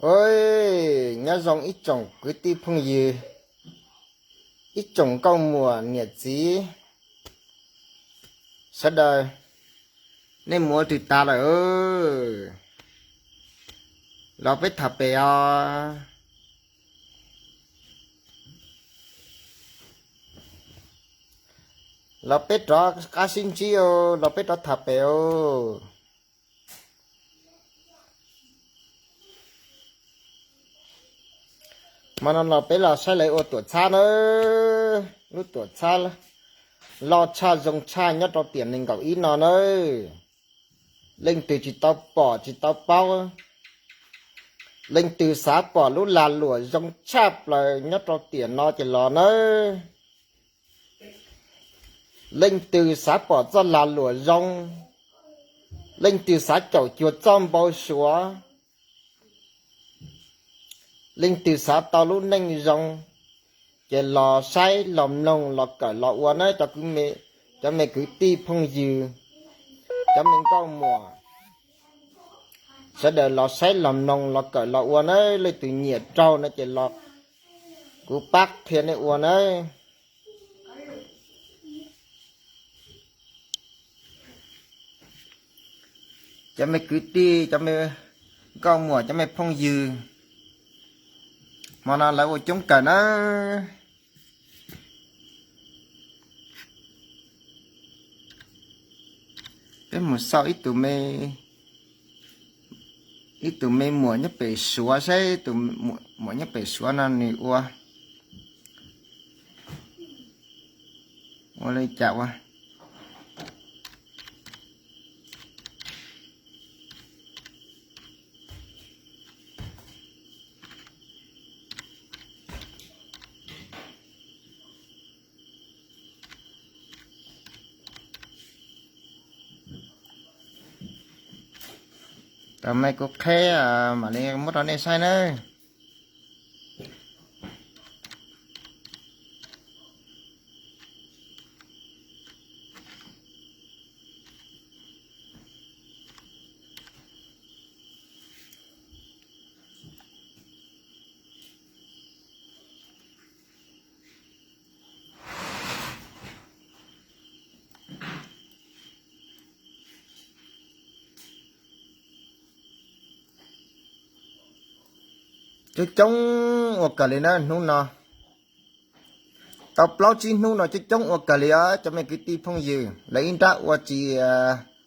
Oj, nyob zoo ib tsoom kwv tij phooj ywg, ib tsoom nkauj muam niam txiv sawv daws, nej mus ua twg tas lawm? Los peb tham pem os. Los peb rov qab sib ntsib os, los peb rov tham pem os. Hmo no los peb los saib lawv ua tuam txhab nawb, lub tuam txhab loj tshaj zoo tshaj nyob rau tiam nees nkaum ib no nawb. Leej twg tsis tau pom tsis tau paub, leej twg xav pom lub lag luam zoo tshaj plaws nyob rau tiam no ces los nawb. Leej twg xav pom txoj lag luam zoo, leej twg xav caum cuag txoj npau suav, leej twg xav tau lub neej zoo, ces los saib los mloog los kawm los ua nawb cov kwv, cov me kwv tij phooj ywg, cov me nkauj muam sawv daws los saib los mloog los kawm los ua nawb. Leej twg nyiam raug no ces los kuv pab qhia nej ua nawb. Cov me kwv tij, cov me nkauj muam, cov me phooj ywg, hmo no lawv ua coob kawg na. Peb mus xauj ib tug me, ib tug me muam nyob pem Suav saib tus muam nyob pem Suav no nws ua, ua li cas ua. Tau me kuv qheb mam li muab rau nej saib nawb. Coob coob ua kawg li na hnub no. Tau plaub tsib hnub no coob coob ua kawg li os cov me kwv tij phooj ywg, lawv ib nrab ua tsis,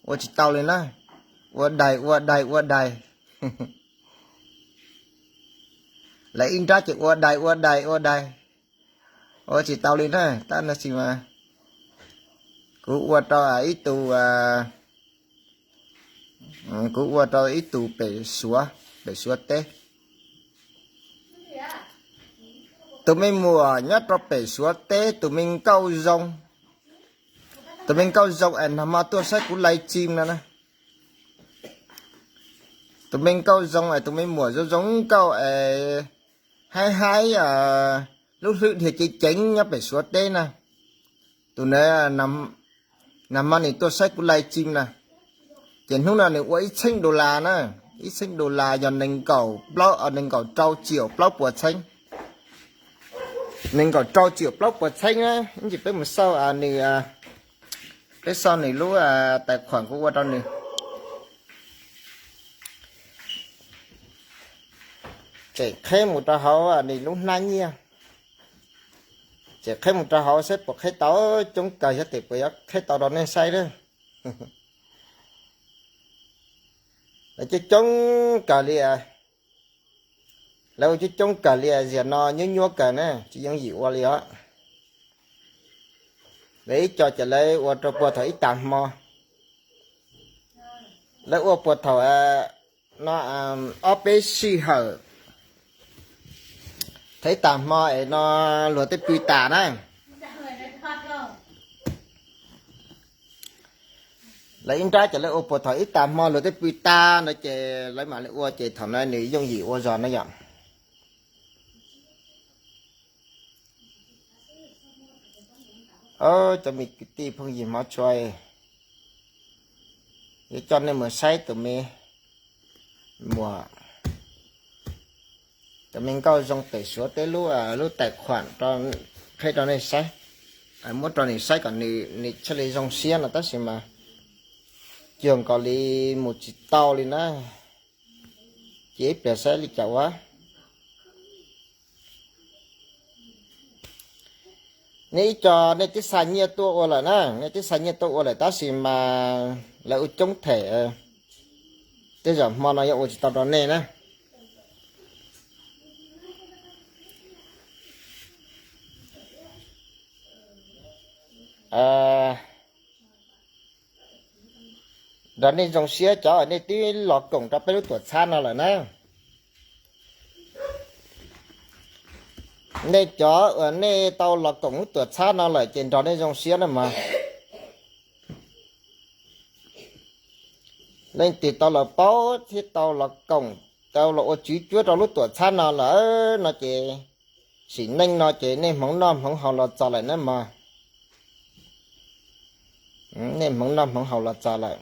ua tsis tau li na. Ua daig ua daig ua daig. Lawv ib nrab ces ua daig ua daig ua daig, ua tsis tau li na. Tab no tsis mas kuv ua rau ib tug, kuv ua rau ib tug pem Suav, pem Suav teb. Tus me muam nyob rau pem Suav teb, tus me nkauj zoo, tus me nkauj zoo es nag hmo tuaj saib kuv live stream no na. Tus me nkauj zoo es tus me muam zoo zoo nkauj es haib haib, lub hlwb dhia ceev ceev nyob pem Suav teb na. Tus na, nag hmo nws tuaj saib kuv live stream na, ces hnub no nws ua ib txheeb dollar na, ib txheeb dollar yog nees nkaum plaub, nees nkaum rau triệu plaub puas txheeb. Nees nkaum rau triệu plaub puas txheeb na. Ib ntsis peb mus xauj nws, peb xauj nws lub tài khoản kuv ua rau nws. Tseem qheb mus rau hauv nws lub hnab nyiaj, tseem qheb mus rau hauv saib puas qheb tau, coob kawg xyov tes puas yuav qheb tau rau nej saib lawm. Lawv coob coob kawg li, lawv ua coob coob kawg li, ziag no nyuab nyuab kawg na, tsis yooj yim ua li os. Lawv ib co ces lawv ua rau puag thaum ib tag hmo, lawv ua puag thaum no ob peb sij hawm, thaum ib tag hmo es no luag tej pw tas na. Lawv ib nrab ces lawv ua puag thaum ib tag hmo luag tej pw tas no ces lawv mam li ua ces thaum no nws yooj yim ua zog na yom. Cov me kwv tij phooj ywg hmov tshua, yuav coj nej mus saib tus me muam Cov me nkauj zoo pem Suav teb lub, lub tais khuam qheb rau nej saib, muab rau nws saib kom nws thiaj li zoo siab no tab sis mas cuag nkaus li mus tsis tau li na. Ces ib pliag saib li cas ua. Nej ib co nej twb xa nyiaj tuaj ua lawm na, nej twb xa nyiaj tuaj ua lawm tab sis mas lawv ua coob them, tej zaum hmo no yuav ua tsis tau rau nej na. Nrog nej zoo siab cov uas nej twb los koom rau peb lub tuam txhab no lawm na. Nej cov uas nej tau los koom lub tuam txhab no lawm ces nrog nej zoo siab na mog. Leej twg tau los paub thiab tau los koom, tau los ua tswv cuab rau lub tuam txhab no lawm no ces sim neej no ces nej hmoov noj hmoov haus los txog lawm na mog. Nej hmoov noj hmoov haus los txog lawm.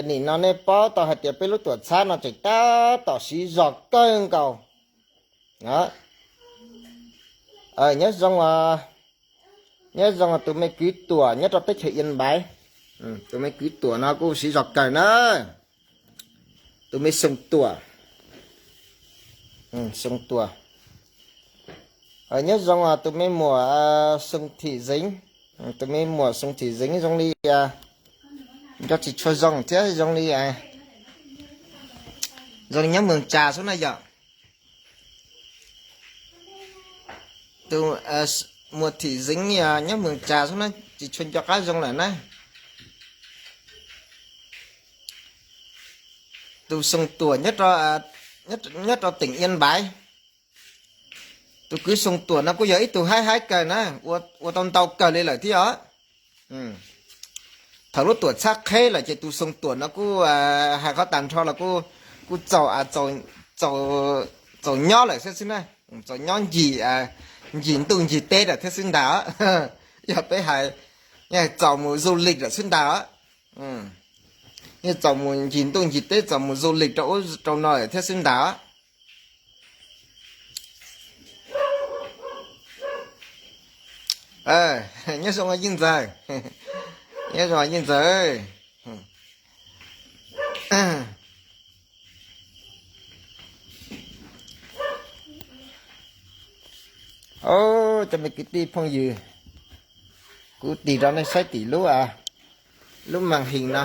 Nim no nej paub tau hais tias peb lub tuam txhab no tseem tab tom siv zog kawg nkaus. Nyob zoo, nyob zoo tus me kwv Tuam nyob rau teb chaws Iab Npaiv. Tus me kwv Tuam no kuj siv zog kawg na. Tus me Xoo Tuam, Xoo Tuam. Nyob zoo tus me muam Xoo Thim Zeev, tus me muam Xoo Thim Zeev zoo li nco tsis tshua zoo thiab zoo li, zoo li nyob Moos Tsa xwb na yom. Tus muam Thim Zeev nyob Moos Tsa xwb na, tsis tshua nco qab zoo lawm na. Tus Xoo Tuam nyob rau teem Iab Npaiv. Tus kwv Xoo Tuam no kuj yog ib tug haib haib kawg na, ua tau ntau kawg li lawm thiab os. Thaum lub tuam txhab qheb lawm ces tus Xoo Tuam no kuj hais qhov tag nrho los kuj txaus, txaus nyob lawm thiab xwb na, txaus nyob ncig, ncig ntuj ncig teb lawm thiab xwb ntag. Yog peb hais, txaus mus du lịch lawm xwb ntag. Yeej txaus mus ncig ntuj ncig teb, txaus mus du lịch rau ub rau no lawm thiab xwb ntag. Nyob zoo Yeej Ntxawg, nyob zoo Yeej Ntxawg. Cov me kwv tij phooj ywg, kuv tig rau nej saib tim lub, lub màn hình no.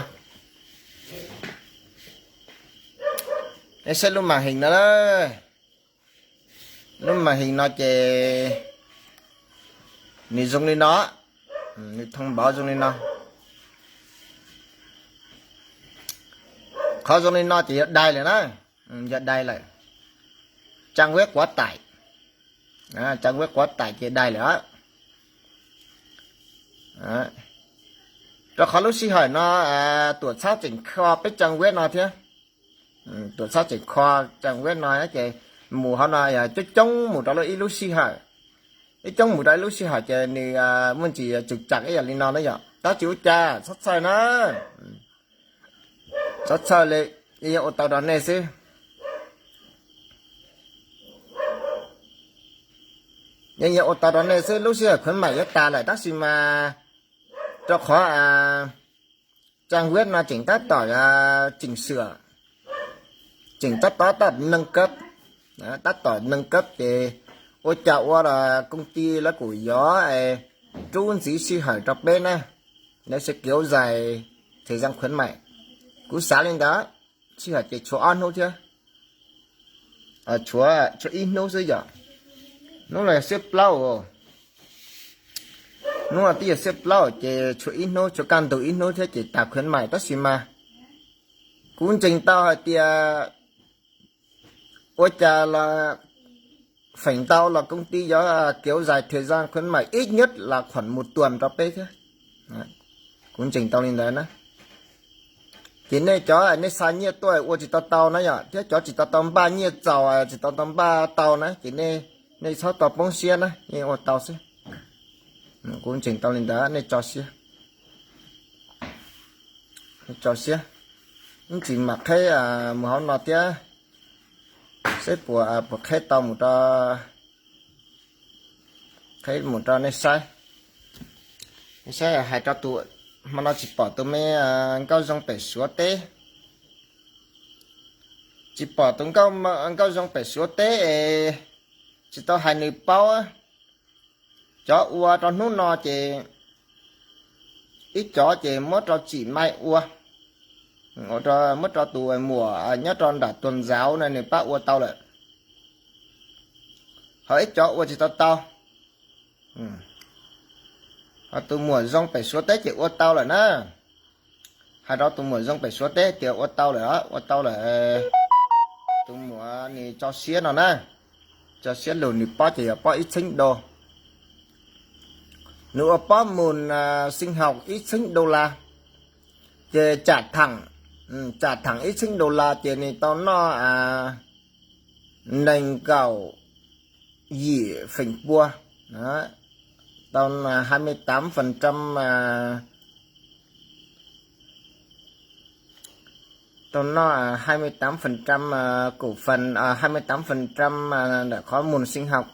Nej saib lub màn hình no. Lub màn hình no ces nws zoo li no, nws thông báo zoo li no. Qhov zoo li no ces yog dai lawm na, yog dai lawm. Trang web quá tải, trang web quá tải ces dai lawm. Rau qhov lub sij hawm no tuam txhab tseem kho peb trang web no thiab. Tuam txhab tseem kho trang web no ces mus hauv no coob coob mus rau ib lub sij hawm, ib coob mus rau ib lub sij hawm ces nws muaj ntsis tsum tsam ib yam li no na yom. Tab tsis ua cas, txhob txhawj na, txhob txhawj li, yeej ua tau rau nej xwb. Yeej ua tau rau nej xwb, lub sij hawm khuyến mại yuav tas lawm tab sis mas rau qhov trang web no tseem tab tom chỉnh sửa, tseem tab tom nâng cấp, tab tom nâng cấp ces ua cas ua los công ty lawv kuj yuav rub ntxiv sij hawm rau peb na, lawv sẽ kéo dài thời gian khuyến mại. Kuv xav li ntawd, sij hawm ces tshuav ob hnub thiab, tshuav, tshuav ib hnub xwb yom. Hnub no yog xiab plaub, hnub no twb yog xiab plaub ces tshuav ib hnub, tshuav kaj ntug ib hnub thiab ces tas khuyến mại tab sis mas kuv ntseeg tau hais tias ua cas los feem ntau los công ty yuav kéo dài thời gian khuyến mại ít nhất là khoảng một tuần rau peb thiab. Kuv ntseeg tau li ntawd na. Ces nej cov nej xa nyiaj tuaj ua tsis tau tau na yom, thiab cov tsis tau tau npaj nyiaj txaus, tsis tau tau npaj tau na ces nej txhob tau poob siab na, nej ua tau xwb. Kuv ntseeg tau li ntawd, nej tso siab. Tso siab, ib ntsis mam qheb mus hauv no thiab, seb puas, puas qheb tau mus rau, qheb mus rau nej saib. Nej saib, hais rau tus, hmo no tsis pom tus me Nkauj Zoo pem Suav teb, tsis pom tus Nkauj Zoo pem Suav teb es tsis tau hais nws paub. Cov ua rau hnub no ces ib cov ces muab rau Tsim Mai ua, muab rau tus muam nyob rau nram Tuag Ntxauv na nws pab ua tau lawm. Ho ib cov ua tsis tau tau. Ho tus muam Zoo pem Suav teb ces ua tau lawm na. Hais rau tus muam Zoo pem Suav teb tias ua tau lawm, ua tau lawm. Tus muam nws tso siab no na, tso siab lug nws pob ces yog pob ib txheeb do. Nws ua pob mus xeej haum ib txheeb dollar, ces tsam thaam, tsam thaam ib txheeb dollar ces nws tau noj nees nkaum yim feem pua, tau hai mươi tám phần trăm, tau noj hai mươi tám phần trăm cổ phần, hai mươi tám phần trăm ntawm qhov mus xeej haum,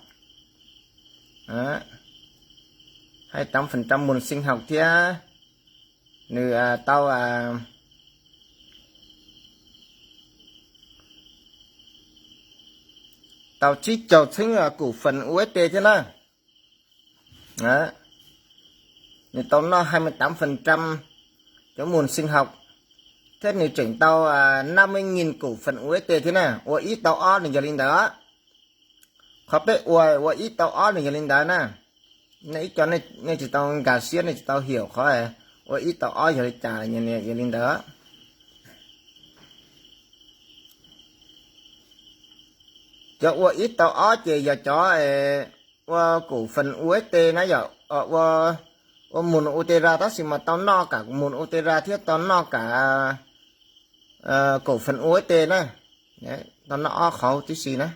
hai mươi tám phần trăm mus xeej haum thiab nws tau tau tsib caug txheeb cổ phần U S D thiab na. Nws tau noj hai mươi tám phần trăm cov mus xeej haum, thiab nws tseem tau năm mươi nghìn cổ phần U S D thiab na. Ua ib tau ob nws yog li ntawd. Qhov peb ua, ua ib tau ob nws yog li ntawd na. Nej ib co nej tsis tau nkag siab, nej tsis tau hiểu qhov ua ib tau ob yog li cas, yog li ntawd. Cov ua ib tau ob ces yog cov ua cổ phần U S D na yom, ua mus U T ra tab sis mas tau noj kam mus U T ra thiab tau noj kam cổ phần U S D na, tau noj ob qhov tib si na.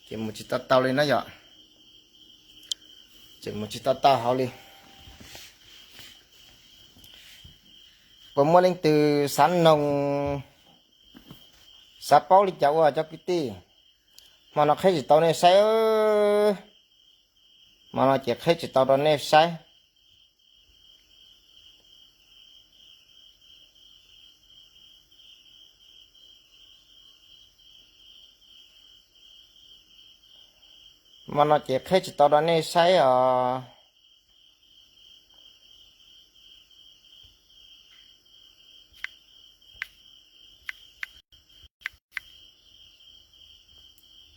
Ces mus tsis tau tau li na yom, ces mus tsis tau tau hauv li. Puas muaj leej twg xav noog, xav paub li cas ua cov kwv tij? Hmo no qheb tsis tau nej saib, hmo no ces qheb tsis tau rau nej saib. Hmo no ces qheb tsis tau rau nej saib os.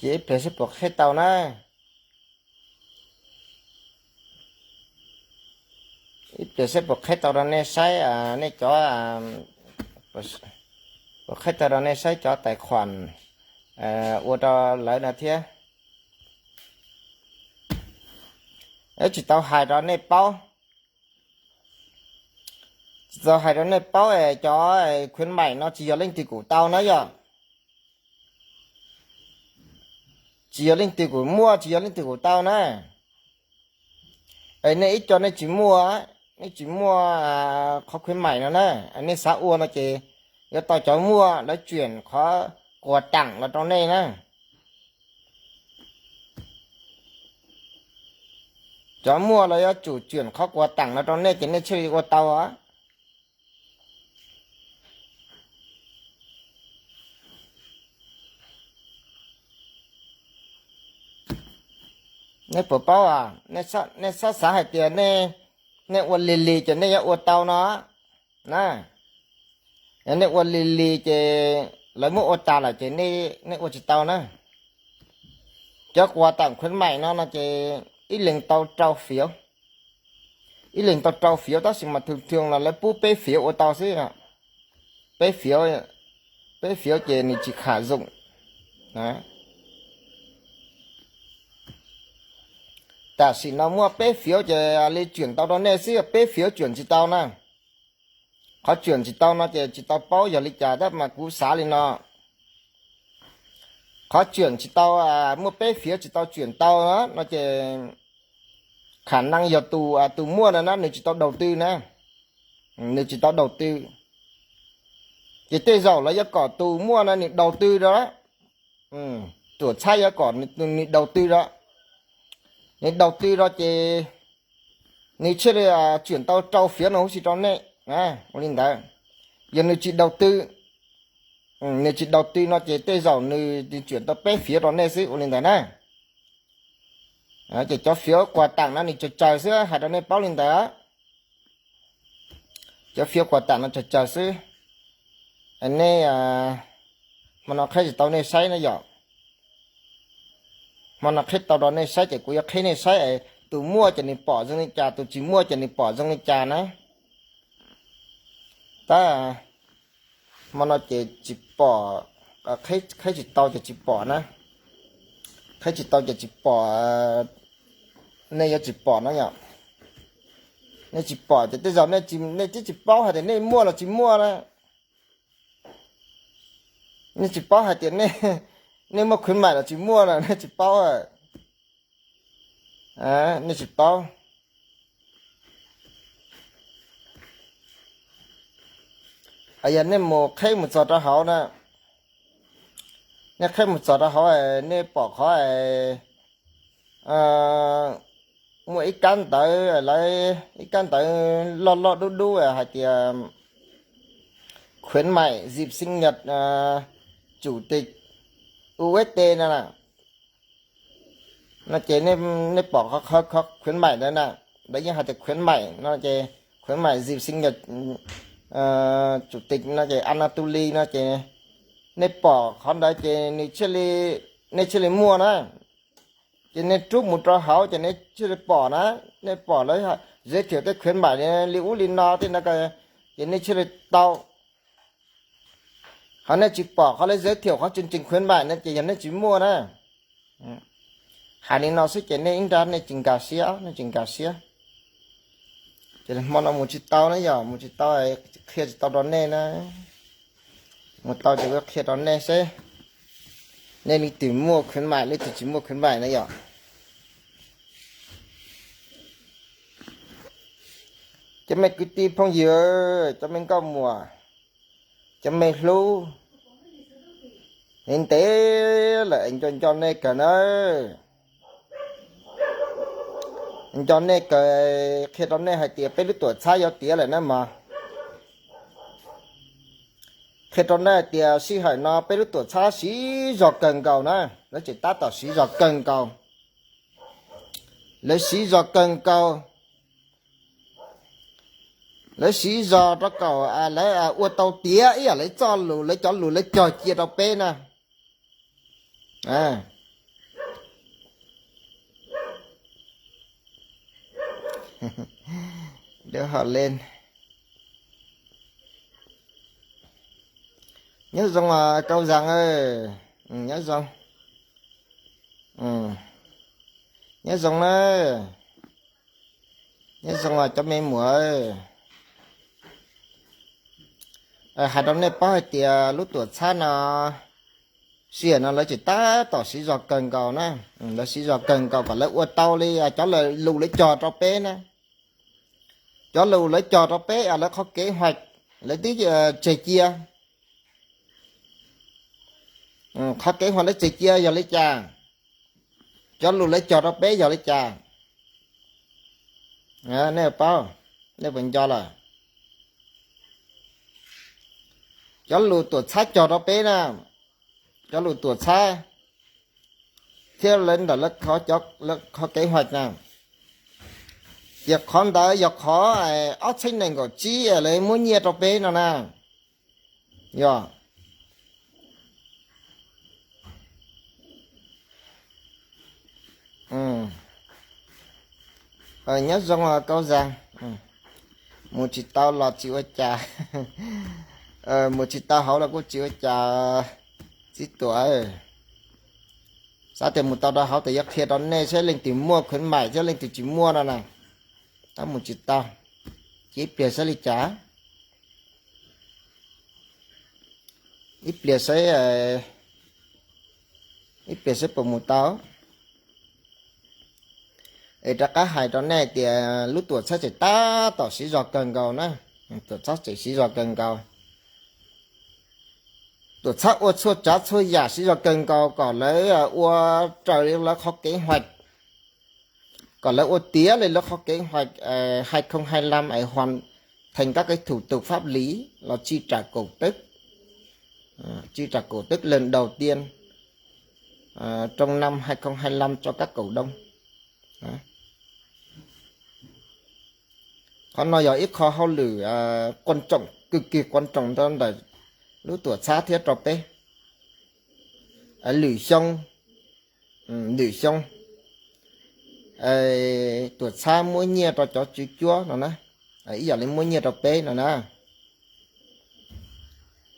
Ces ib pliag seb puas qheb tau na. Ib pliag seb puas qheb tau rau nej saib, nej cov, puas qheb tau rau nej saib cov tài khoản ua rau lawv no thiab. Tsis tau hais rau nej paub, tsis tau hais rau nej paub es cov khuyến mại no tsis yog leej twg kuj tau na yom. Tsis yog leej twg kuj muaj, tsis yog leej twg kuj tau na. Es nej ib co nej tsis muaj, nej tsis muaj qhov khuyến mại no na, nej xav ua no ces yuav tau cov muaj lawv chuyển qhov quà tặng los rau nej na. Cov muaj los yuav tsum chuyển qhov quà tặng no rau nej ces nej thiaj li ua tau os. Nej puas paub, nej txhob xav hais tias nej ua lig lig ces nej yuav ua tau no na. Nej ua lig lig ces lawv muab ua tas lawm ces nej ua tsis tau na. Cov quà tặng khuyến mại no no ces ib leeg tau rau phiếu, ib leeg tau rau phiếu tab sis mas thường thường los lawv pub peb phiếu ua tau xwb. Peb phiếu, peb phiếu ces nws tsis khả dụng. Tam sim no muaj peb phiếu ces li chuyển tau rau nej xwb, peb phiếu chuyển tsis tau na. Qhov chuyển tsis tau no ces tsis tau paub yog li cas tab mas kuv xav li no. qhov tsuam tsis tau, muaj peb fiav tsis tau tsuam tau no ces khả năng yog tus, tus muaj no na nws tsis tau đầu tư na, nws tsis tau đầu tư. Ces tej zaum lawv yuav kom tus muaj no nws đầu tư rau, tuam txhab yuav kom nws đầu tư rau, nws đầu tư rau ces nws thiaj li tsuam tau rau fiav no huv si rau nej, ua li ntawd. Yog nws tsis đầu tư, nws tsis đầu tư no ces tej zaum nws tsuam tau peb fiav rau nej xwb, ua li ntawd na. Ces cov fiav quà tặng no nws tsawg tsawg xwb, hais rau nej paub li ntawd. Cov fiav quà tặng no tsawg tsawg xwb. Nej, hmo no qheb tsis tau nej saib na yom. Hmo no qheb tau rau nej saib ces kuv yuav qheb nej saib, tus muaj ces nws pom zoo li cas, tus tsis muaj ces nws pom zoo li cas na. Tab hmo no ces tsis pom, qheb tsis tau ces tsis pom na. Qheb tsis tau ces tsis pom, nej yuav tsis pom na yom. Nej tsis pom ces tej zaum nej tsis, nej twb tsis paub hais tias nej muaj los tsis muaj na. Nej tsis paub hais tias nej, nej muaj khuyến mại los tsis muaj na, nej tsis paub. Nej tsis paub. Yog nej mus qheb mus txog rau hauv na, nej qheb mus txog rau hauv, nej pom qhov muaj ib kab ntawv, lawv ib kab ntawv loj loj dub dub hais tias khuyến mại dịp sinh nhật chủ tịch U S T no na. No ces nej pom qhov khuyến mại ntawd na, lawv yeej hais tias khuyến mại no ces khuyến mại dịp sinh nhật chủ tịch no ces Anatoly no ces nej pom qhov ntawd ces nws thiaj li, nej thiaj li muaj na. Ces nej rub mus rau hauv ces nej thiaj li pom na, nej pom lawv giới thiệu tej khuyến mại li ub li no tej no, ces nej thiaj li tau. Ho nej tsis pom qhov lawv giới thiệu qhov chương trình khuyến mại no ces yog nej tsis muaj na. Hais li no xwb ces nej ib nrab nej tsis nkag siab, nej tsis nkag siab. Ces hmo no mus tsis tau na yom, mus tsis tau, qhia tsis tau rau nej na. Mus tau ces kuv qhia rau nej seb nej leej twg muaj khuyến mại, leej twg tsis muaj khuyến mại na yom. Cov me kwv tij phooj ywg, cov me nkauj muam, cov me hlub, ntev lawm es nco nco nej kawg na. Nco nej kawg, qhia rau nej hais tias peb lub tuam txhab yuav tiav lawm na mog. Qhia rau nej hais tias sij hawm no peb lub tuam txhab siv zog kawg nkaus na, lawv tseem tab tom siv zog kawg nkaus. Lawv siv zog kawg nkaus. Lawv siv zog rau kom lawv ua tau tiav ib yam lawv txoj lus, lawv cov lus lawv cog cia rau peb na. Dawb hau leej. Nyob zoo Kau Zas, nyob zoo, nyob zoo na, nyob zoo cov me muam. Hais rau nej paub hais tias lub tuam txhab no, sij hawm no lawv tseem tab tom siv zog kawg nkaus na. Lawv siv zog kawg nkaus kom lawv ua tau li cov lus lawv cog rau peb na. Cov lus lawv cog rau peb, lawv qhov kev hoic lawv twb tseg cia. Qhov kev hoic lawv tseg cia yog li cas? Cov lus lawv cog rau peb yog li cas? Nej paub, nej puas nco lawm? Cov lus tuam txhab cog rau peb na, cov lus tuam txhab thiab lawv ntawm lawv qhov kev hoic na, ces qhov ntawd yog qhov ob txhiab nees nkaum tsib lawv muab nyiaj rau peb no na. Yog nyob zoo Kau Zas, mus tsis tau los tsis ua cas, mus tsis tau hauv los kuj tsis ua cas. Txiv Tuam, xav tias mus tau rau hauv tias yuav qhia rau nej saib leej twg muaj khuyến mại thiab leej twg tsis muaj no na. Tab mus tsis tau, ces ib pliag saib li cas. Ib pliag saib, ib pliag seb puas mus tau. Es rov qab hais rau nej tias lub tuam txhab tseem tab tom siv zog kawg nkaus na. Tuam txhab tseem siv zog kawg nkaus. Tuam txhab ua txhua tsav txhua yam siv zog kawg nkaus kom lawv ua raws li lawv qhov kev hais, kom lawv ua tiav li lawv qhov kev hais, hai không hai lăm es hoàn thành các cái thủ tục pháp lý là chi trả cổ tức, chi trả cổ tức lần đầu tiên trong năm hai không hai lăm cho các cổ đông. Qhov no yog ib qho hauj lwm quan trọng, cực kỳ quan trọng rau ntawm lub tuam txhab thiab rau peb. Lwm xyoo, lwm xyoo tuam txhab muab nyiaj rau cov tswv cuab no na, ib yam li muab nyiaj rau peb no na.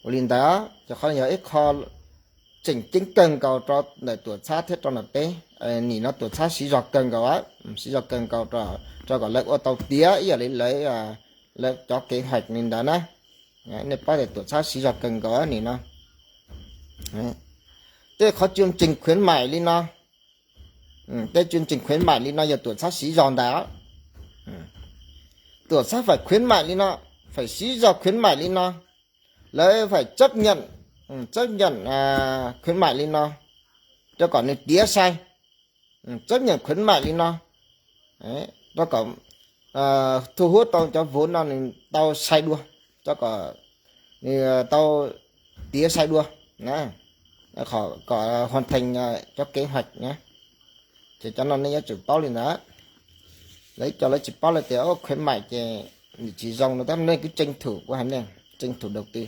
Ua li ntawd ces qhov no yog ib qho tseem ceeb kawg nkaus rau ntawm tuam txhab thiab rau ntawm peb. Nim no tuam txhab siv zog kawg nkaus, siv zog kawg nkaus rau kom lawv ua tau tiav ib yam li lawv, lawv cov kev hais li ntawd na. Nej paub tias tuam txhab siv zog kawg nkaus nim no. Tej qhov chương trình khuyến mại li no, tej chương trình khuyến mại li no yog tuam txhab siv zog ntag. Tuam txhab phải khuyến mại li no, phải siv zog khuyến mại li no, lawv phải chấp nhận, chấp nhận khuyến mại li no, rau kom nws tiav sai, chấp nhận khuyến mại li no, rau kom thu hút tau cov vốn no nws tau sai dua, rau kom nws tau tiav sai dua, kom hoàn thành cov kế hoạch na. Ces cov no nej yuav tsum paub li ntawd. Lawv cov lawv tsis paub lawv tias khuyến mại ces nws tsis zoo no, tab nej cứ tranh thủ, kuv hais nej tranh thủ đầu tư.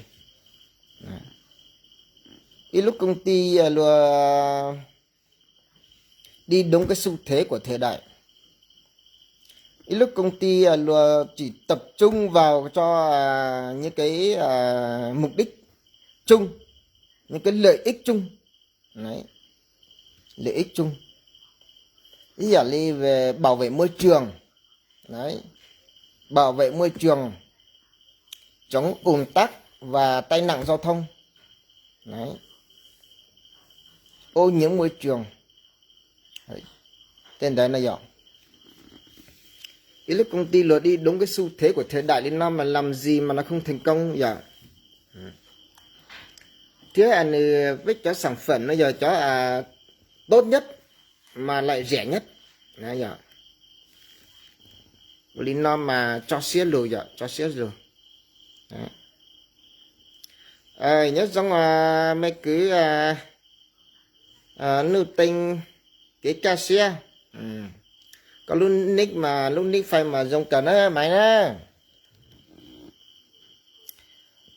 Ib lub công ty luật đi đúng cái xu thế của thời đại. Ib lub công ty luật chỉ tập trung vào cho những cái mục đích chung, những cái lợi ích chung. Đấy. Lợi ích chung. Ví dụ như về bảo vệ môi trường. Đấy. Bảo vệ môi trường, chống ùn tắc và tai nạn giao thông. Đấy. Ô nhiễm môi trường. Tên đấy là gì? Ib lub công ty luật đi đúng cái xu thế của thời đại li no mà làm gì mà nó không thành công yom. Thiab nws peb cov sản phẩm nó yog cov tốt nhất mà lại rẻ nhất. Ua li no mas tso siab lug yom, tso siab lug. Nyob zoo me kwv Nuj Teej kev kaj siab. Koj lub nick mas lub nick Face mas zoo kawg na Maiv na.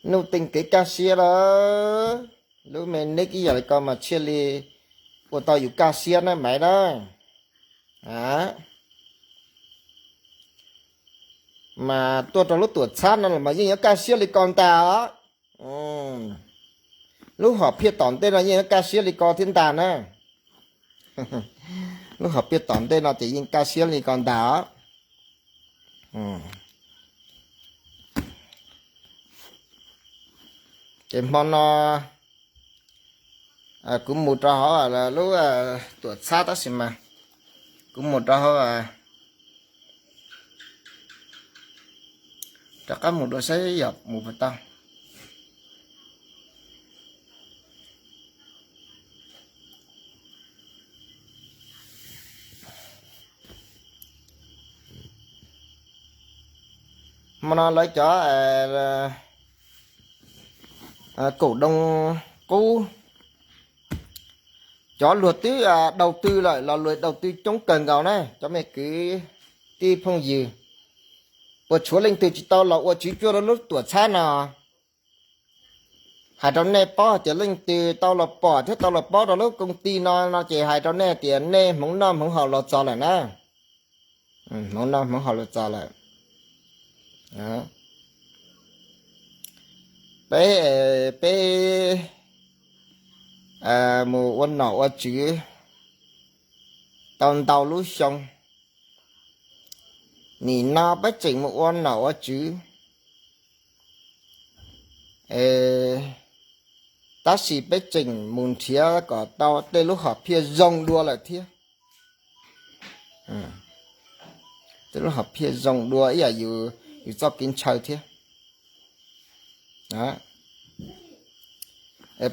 Nuj Teej kev kaj siab lawm. Lub me nick ib yam li ko mas thiaj li ua tau yus kaj siab na Maiv na. Mas tuaj rau lub tuam txhab no los mas yeej yuav kaj siab li ko ntag os. Lub hom phiaj tom ntej no yeej yuav kaj siab li ko thiab ntag na. Lub hom phiaj tom ntej no ces yeej kaj siab li ko ntag os. Ces hmo no kuv mus rau hauv lub tuam txhab tab sis mas kuv mus rau hauv, rov qab mus dua saib yog mus puas tau. Hmo no lawv cov kaum doo qub, cov luag twb đầu tư lawm los luag đầu tư coob kawg nkaus na cov me kwv tij phooj ywg. Puas tshuav leej twg tsis tau los ua tswv cuab rau lub tuam txhab no? Hais rau nej paub hais tias leej twg tau los pom thiab tau los paub rau lub công ty no no ces hais rau nej tias nej hmoov noj hmoov haus los txog lawm na. Hmoov noj hmoov haus los txog lawm. Peb, peb mus ua nom ua tswv tau ntau lub xyoo. Nim no peb tseem mus ua nom ua tswv, Tab sis peb tseem mus nrhiav kom tau tej lub hom phiaj zoo dua lawm thiab. Tej lub hom phiaj zoo dua ib yam yus txoj kev ntshaw thiab.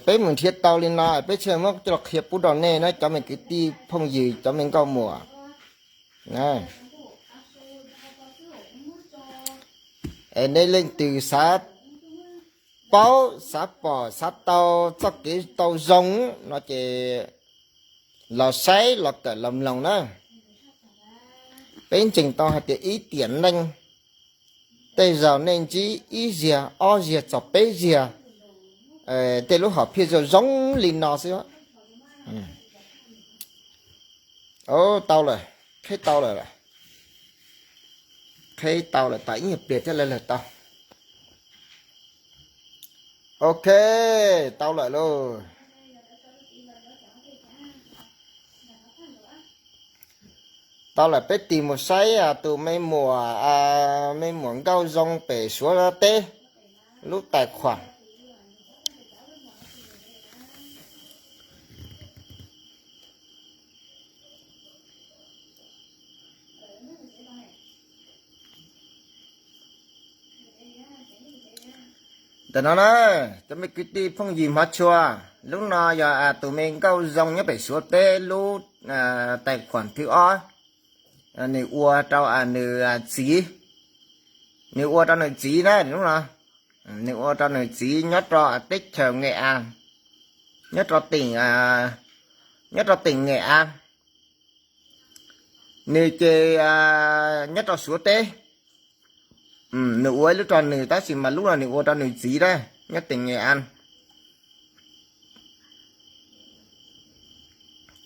Peb mus nrhiav tau li no peb thiaj muab coj los qhia pub rau nej na cov me kwv tij phooj ywg cov me nkauj muam. Es nej leej twg xav paub xav pom xav tau txoj kev tau zoo no ces los saib los kawm los mloog na. Peb ntseeg tau hais tias ib tiam neej tej zaum nej ntsib ib zaug ob zaug txog peb zaug tej lub hom phiaj zoo zoo li no xwb. Tau lawm, qheb tau lawm, qheb tau lawm tas ib nyuag pliag thiab lawv lawm tau. Ok, tau lawm lauj. Tau lawm peb tig mus saib tus me muam, me muam nkauj zoo pem Suav teb lub tais khuam. Ntawm no na, cov me kwv tij phooj ywg hmov tshua, lub no yog tus me nkauj zoo nyob pem Suav teb lub tais khuam thib ob, nws ua rau nws txiv, nws ua rau nws txiv na, lub no nws ua rau nws txiv nyob rau teb chaws Nge A, nyob rau teem, nyob rau teem Nge A. Nws ces nyob rau Suav teb. Nws ua ib lub rau nws tab sis mas lub no nws ua rau nws txiv na, nyob teem Nge A.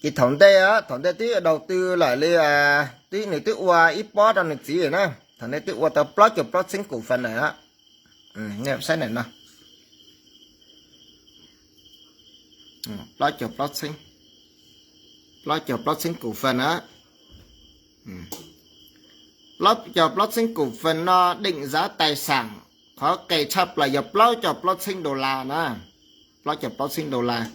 Ces thaum ntej, thaum ntej twb đầu tư lawm li, twb nws twb ua ib pob rau nws txiv na, thaum ntej twb ua tau plaub caug plaub txheeb cổ phần lawm. Saib ntawm no, plaub caug plaub txheeb, plaub caug plaub txheeb cổ phần na. Plaub caug plaub txheeb cổ phần no định giá tài sản qhov qes tshaj plaws yog plaub caug plaub txheeb đô la na, plaub caug plaub txheeb đô la.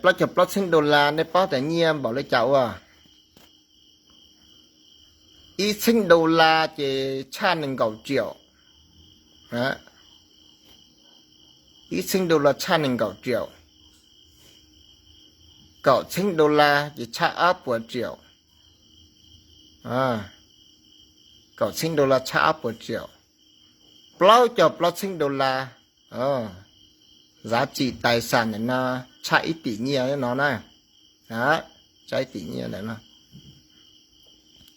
Plaub caug plaub txheeb đô la nej paub tias nyiaj npaum li cas ua? Ib txheeb đô la ces tshaj nees nkaum triệu. Ib txheeb đô la tshaj nees nkaum triệu. Kaum txheeb đô la ces tshaj ob puas triệu. Kaum txheeb đô la tshaj ob puas triệu. Plaub caug plaub txheeb đô la, giá trị tài sản ntawm no tshaj ib tỷ nyiaj no na. Tshaj ib tỷ nyiaj ntawm no.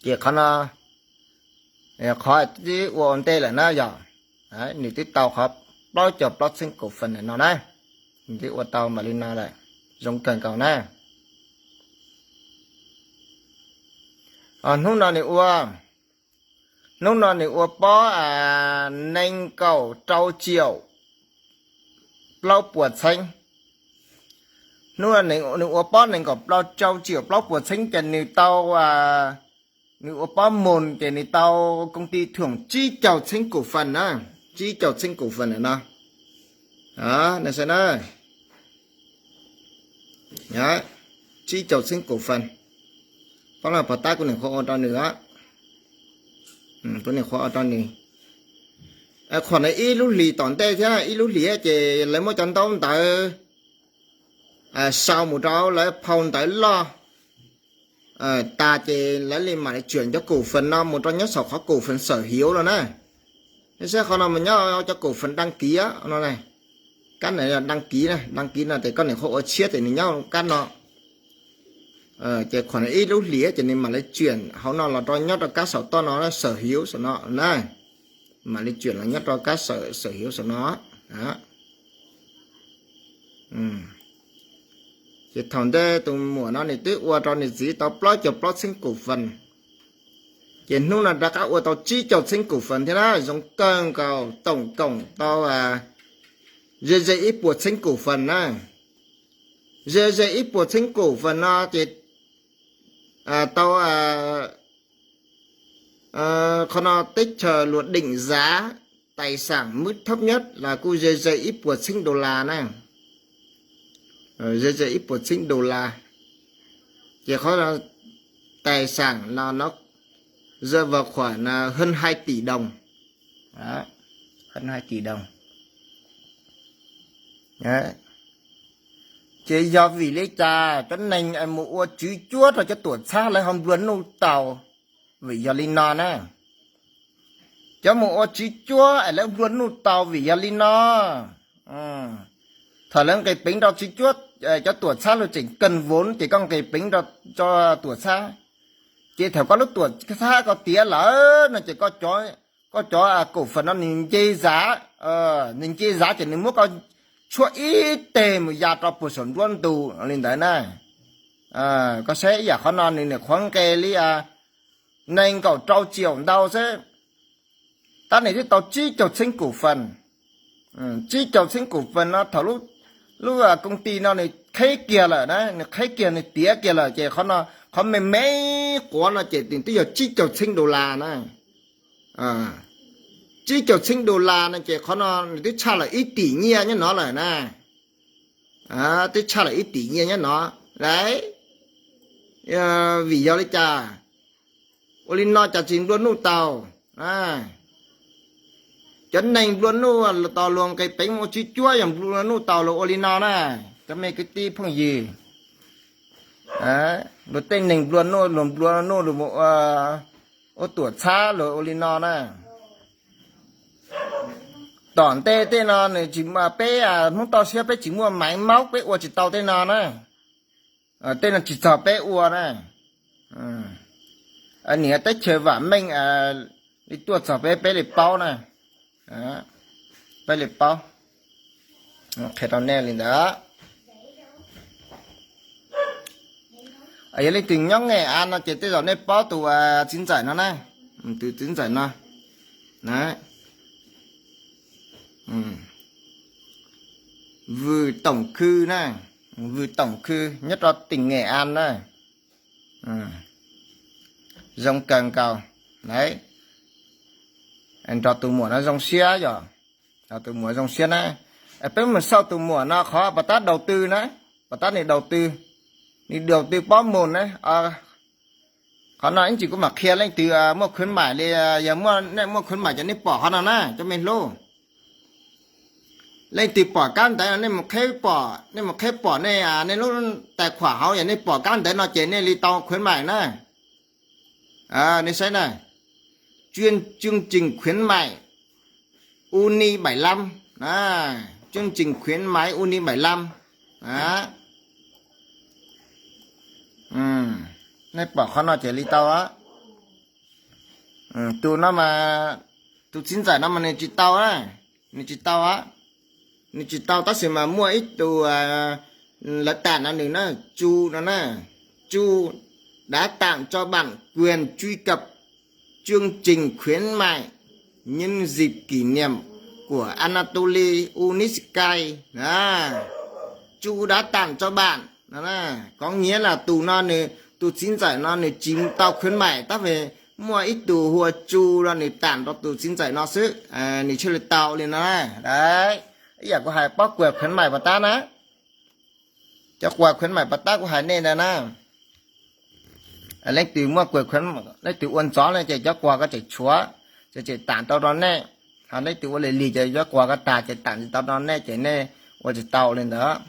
Ces qhov no, qhov twb ua ua ntej lawm na yog, nws twb tau qhov plaub caug plaub txheeb cổ phần ntawm no na. Nws twb ua tau mam li no lawm, zoo kawg nkaus na. Hnub no nws ua, hnub no nws ua pob nees nkaum rau triệu plaub puas txheeb. Hnub no nws ua pob nees nkaum rau triệu plaub puas txheeb ces nws tau, nws ua pob mus ces nws tau công ty thưởng tsib caug txheeb cổ phần na, tsib caug txheeb cổ phần no. Nej saib na, tsib caug txheeb cổ phần. Pob no pov tab kuv niam qhuav ua rau nws, kuv niam qhuav ua rau nws. Qhov no ib lub hlis tom ntej thiab ib lub hlis ces lawv muab cov ntaub ntawv sau mus rau lawv phau ntawv loj tas ces lawv li mam li chuyển cov cổ phần no mus rau nyob saum qhov cổ phần sở hữu no na. Nej saib qhov no mas nyob cov cổ phần đăng ký no, kab no đăng ký, đăng ký no ces koj niam qhuav ua tshiab ces nws nyob kab no. Ces qhov no ib lub hlis ces nws mam li chuyển hauv no los rau nyob rau kab saum toj no, sở hữu saum no na. Mam li chuyển los nyob rau kab sở hữu saum no. Ces thaum ntej tus muam no nws twb ua rau nws txiv tau plaub caug plaub txheeb cổ phần. Ces hnub no rov qab ua tau tsib caug txheeb cổ phần thiab na, zoo kawg nkaus, tổng cộng tau ze ze ib puas txheeb cổ phần na. Ze ze ib puas txheeb cổ phần no ces tau, qhov no teb chaws luật định giá tau tài sản mất thấp nhất là kuj ze ze ib puas txheeb dollar na. Ze ze ib puas txheeb dollar. Ces qhov tài sản no nó rơi vào khoảng hơn hai tỷ đồng. Hơn hai tỷ đồng. Ces yog vim li cas cov neeg mus ua tswv cuab rau cov tuam txhab lawv ho nplua nuj tau? Vim yog li no na, cov mus ua tswv cuab es lawv nplua nuj tau vim yog li no. Thaum lawv nqis peev rau tswv cuab, cov tuam txhab lawv tseem kawg vauv ces koj nqis peev rau tuam txhab. Ces thaum koj lub tuam txhab koj tiav lawm no ces koj cov kaum fawm no nws nce zav, nws nce zav ces nws muab koj tshuab ib teg mus ya rau puag saum nruab ntug li ntawd na. Koj saib ib yam qhov no nws niam qhuav nqes li nees nkaum rau tsiaum ntau xwb, tab nws twb tau tsib caug txheeb kaum fawm. Tsib caug txheeb kaum fawm no thaum lub công ty no nws qheb kiag lawm na, nws qheb kiag nws tiav kiag lawm ces qhov no, qhov me me quav no ces nws twb yog tsib caug txheeb dollar na. Tsib caug txheeb dollar no ces qhov no nws twb tshaj lawm ib tim nyiaj nyob no lawm na. Twb tshaj lawm ib tim nyiaj nyob no. Vim yog li cas? Ua li no cas tsis nplua nuj tau? Cov neeg nplua nuj tau luag nqis peev ua tswv cuab yog nplua nuj tau luag ua li no na. Cov me kwv tij phooj ywg, luag tej neeg nplua nuj, luag nplua nuj luag ua tuam txhab luag ua li no na. Tom ntej tej no nws tsis, peb Hmoob toj siab peb tsis muaj maiv maub peb ua tsis tau tej no na. Tej no tsis txog peb ua na. Niam teb chaws vam meej li tuaj txog peb, peb li paub na. Peb li paub. Qhia rau nej li ntawd. Yog leej twg nyob Nghệ An no ces tej zaum nej paub tus txiv ntxawm no na. Tus txiv ntxawm no, Vư Tổng Khư na. Vư Tổng Khư nyob rau tỉnh Nghệ An na. Zoo kawg nkaus. Nrog tus muam no zoo siab yom. Nrog tus muam zoo siab na. Peb mus xauj tus muam no qhov pas tab đầu tư na, pas tab nws đầu tư, nws đầu tư pob mus na. Qhov no ib ntsis kuv mam qhia leej twg muaj khuyến mại li, yog muaj, nej muaj khuyến mại ces nej pom qhov no na cov me hlub. Leej twg pom kab ntawv no nej mus qheb pom, nej mus qheb pom nej, nej lub tài khoản hauv yog nej pom kab ntawv no ces nej li tau khuyến mại na. Nej saib na, chương trình khuyến mại Uni bảy lăm, chương trình khuyến mại Uni bảy lăm. Nej pom qhov no ces li tau. Tus no mas, tus txiv ntxawm no mas nws tsis tau, nws tsis tau, nws tsis tau tab sis mas muaj ib tug lawv tam no nws na, Chu no na, Chu đã tặng cho bạn quyền truy cập chương trình khuyến mại nhân dịp kỷ niệm của Anatoly Unisky. Chu đã tặng cho bạn, có nghĩa là tus no nws, tus txiv ntxawm no nws tsis tau khuyến mại tab sis muaj ib tug hu ua Chu no nws tam rau tus txiv ntxawm no xwb, nws thiaj li tau li no na. Ib yam kuv hais pob kws khuyến mại pas tab na, cov kws khuyến mại pas tab kuv hais nej ntawd na. Leej twg muaj kws, leej twg ua ntxov no ces cov kws ko tseem tshuav, ces tseem tam tau rau nej. Ho leej twg ua lig lig ces cov kws ko tas ces tam tsis tau rau nej ces nej ua tsis tau li ntawd.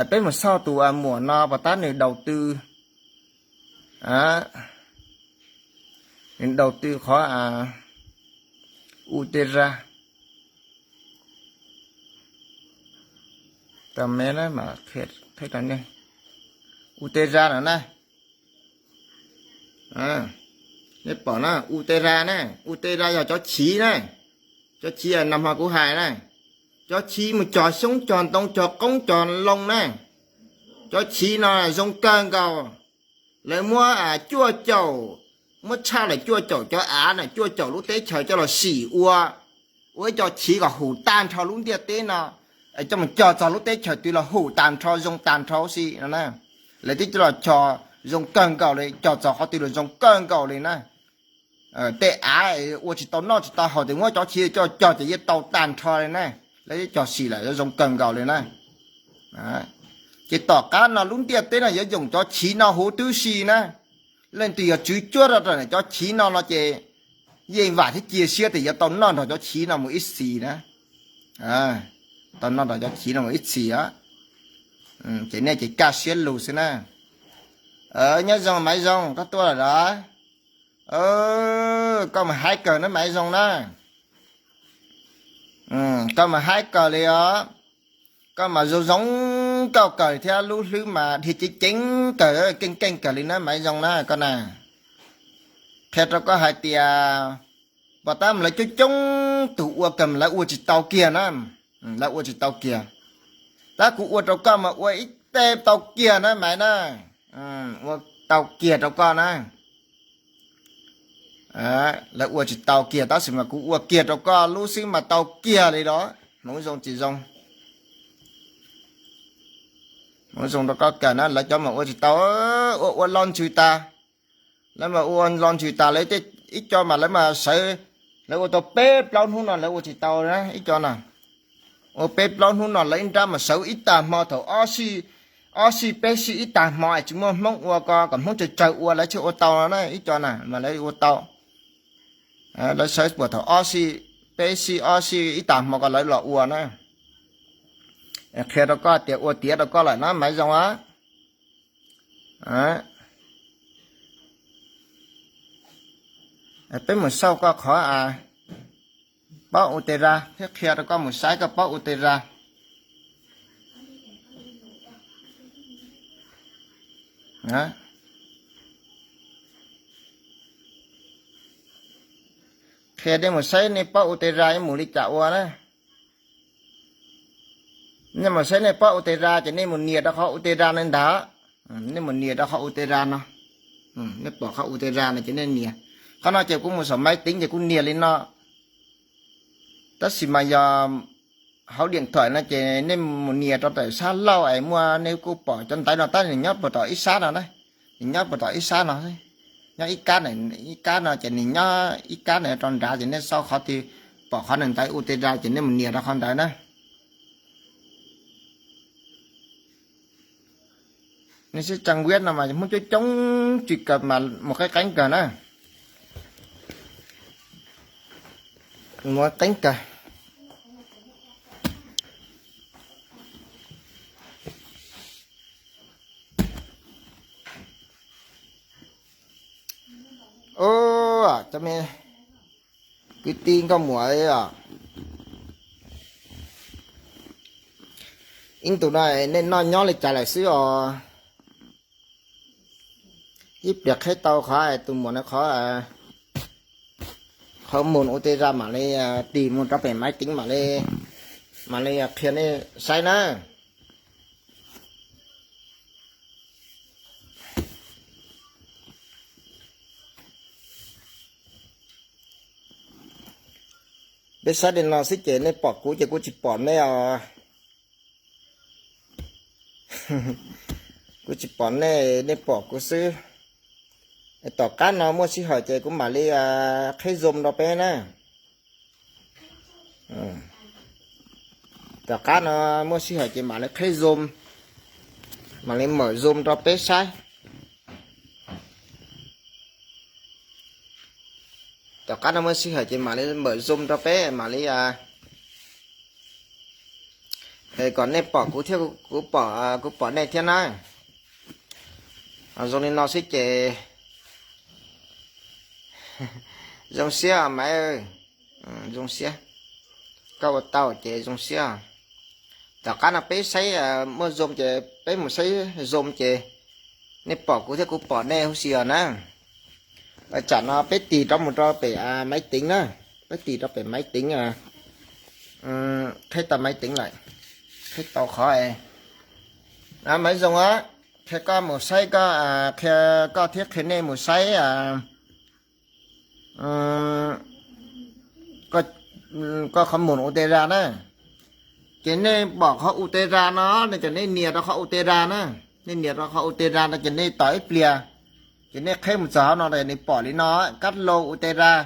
Peb mus xauj tus muam no pas tab nws đầu tư, nws đầu tư qhov Utera, tau me mas qhia thawj rau nej, Utera no na. Nej pom na, Utera na, Utera yog cov chiv na, cov chiv nag hmo kuv hais na, cov chiv mus cog xyoob cog ntoo cog qoob cog loo na, cov chiv no zoo kawg nkaus. Lawv muab cuaj caum, muab tshaj lawm cuaj caum cov av na, cuaj caum lub teb chaws coj los sim ua, ua ib co chiv kom hum tag nrho lub ntiaj teb no, coj mus cog txog lub teb chaws twg los hum tag nrho zoo tag nrho huv si no na. Lawv twb coj los cog zoo kawg nkaus li, cog txog qhov twg los zoo kawg nkaus li na. Tej av ua tsis tau noj tsis tau haus ces muab cov chiv coj cog ces yeej tau tag nrho li na. Lawv cog sim lawm zoo kawg nkaus li na. Ces tom qab no lub ntiaj teb no yuav yoom cov chiv no huv tib si na. Leej twg yog tswv cuab rau cov chiv no no ces yeej vam thiab cia siab tias yuav tau noj nrog cov chiv no mus ib txhis na. Tau noj nrog cov chiv no mus ib txhis. Ces nej ces kaj siab lug xwb na. Nyob zoo Maiv Zoo, koj tuaj lawm los? Koj mas haib kawg na Maiv Zoo na. Koj mas haib kawg li os. Koj mas zoo zoo nkauj kawg thiab lub hlwb mas dhia ceev ceev kawg, keej keej kawg li na Maiv Zoo na koj na. Qhia rau koj hais tias pom tab mas lawv coob coob tus ua kawg mas lawv ua tsis tau kiag na. Lawv ua tsis tau kiag. Tab kuv ua rau koj mas ua ib teg tau kiag na Maiv na. Ua tau kiag rau koj na. Lawv ua tsis tau kiag tab sis mas kuv ua kiag rau koj lub xwb mas tau kiag li los. Hmoov zoo tsis zoo? Hmoov zoo rau koj kawg na, lawv cov mas ua tsis tau, ua ua lo ntsws tas. Lawv mas ua lo ntsws tas lawv ib co mas lawv mas sawv, lawv ua tau peb plaub hnub no lawv ua tsis tau na ib co no. Ua peb plaub hnub no lawv ib nrab mas sawv ib tag hmo thaum ob sij peb sij ib tag hmo es tsis muaj Hmoob ua ko kom Hmoob tsawg tsawg ua lawv thiaj ua tau no na ib co na mas lawv ua tau. Lawv sawv puas thaum ob sij, peb sij ob sij ib tag hmo ko lawv los ua na. Qhia rau koj tias ua tiav rau koj lawm na Maiv Zoo a. Peb mus xauj koj qhov paub ua teg zaj thiab qhia rau koj mus saib koj paub ua teg zaj. Qhia nej mus saib nej paub ua teg zaj mus li cas ua na. Nej mus saib nej paub ua teg zaj ces nej mus nias rau qhov ua teg zaj no ntag. Nej mus nias rau qhov ua teg zaj no. Nej pom qhov ua teg zaj no ces nej nias. Qhov no ces kuv mus saum maiv teev ces kuv nias li no. Tab sis mas yog hauv diam thuam no ces nej mus nias rau tom sab laug es muaj nej kuj pom cov ntawv no tab nws nyob puag tom ib sab no na. Nws nyob puag tom ib sab no. Nyob ib kab, ib kab no ces nws nyob ib kab no rau nrad ces nej xauj qhov twg pom qhov ntawd ua teg zaj ces nej mus nias rau qhov ntawd na. Nej sib tsees viab no mas Hmoob coob coob tsis kawg mas mus qeeb qeeb kawg na. Mus qeeb kawg. Cov me kwv tij nkauj muam os, ib ntus no nej noj nyob li cas lawm xwb os? Ib pliag qheb tau qhov tus muam no qhov, qhov mus ua teg zaj mam li tig mus rau pem maiv teev mam li, mam li qhia nej saib na. Peb saib li no xwb ces nej pom kuv ces kuv tsis pom nej os. Kuv tsis pom nej, nej pom kuv xwb. Tom qab no muaj sij hawm ces kuv mam li qheb Zoom rau peb na. Tom qab no muaj sij hawm ces mam li qheb Zoom, mam li mawm Zoom rau peb saib. Tom qab no muaj sij hawm ces mam li mawm Zoom rau peb mam li, kom nej pom kuv thiab kuv pom, kuv pom nej thiab na. Zoo li no xwb ces zoo siab Maiv, zoo siab. Koj ua tau ces zoo siab. Tom qab no peb saib muaj Zoom ces peb mus saib Zoom ces nej pom kuv thiab kuv pom nej huv si os na. Tsam no peb tig rov mus rau pem maiv teev na, peb tig rau pem maiv teev, qheb tau maiv teev lawm, qheb tau qhov. Maiv Zoo, qhia koj mus saib, koj qhia koj thiab qhia nej mus saib koj qhov mus ua teg zaj na. Ces nej pom qhov ua teg zaj no no ces nej nias rau qhov ua teg zaj na. Nej nias rau qhov ua teg zaj no ces nej tos ib pliag, Ces nej qheb mus txog hauv no nws pom li no, cắt lô Ultra.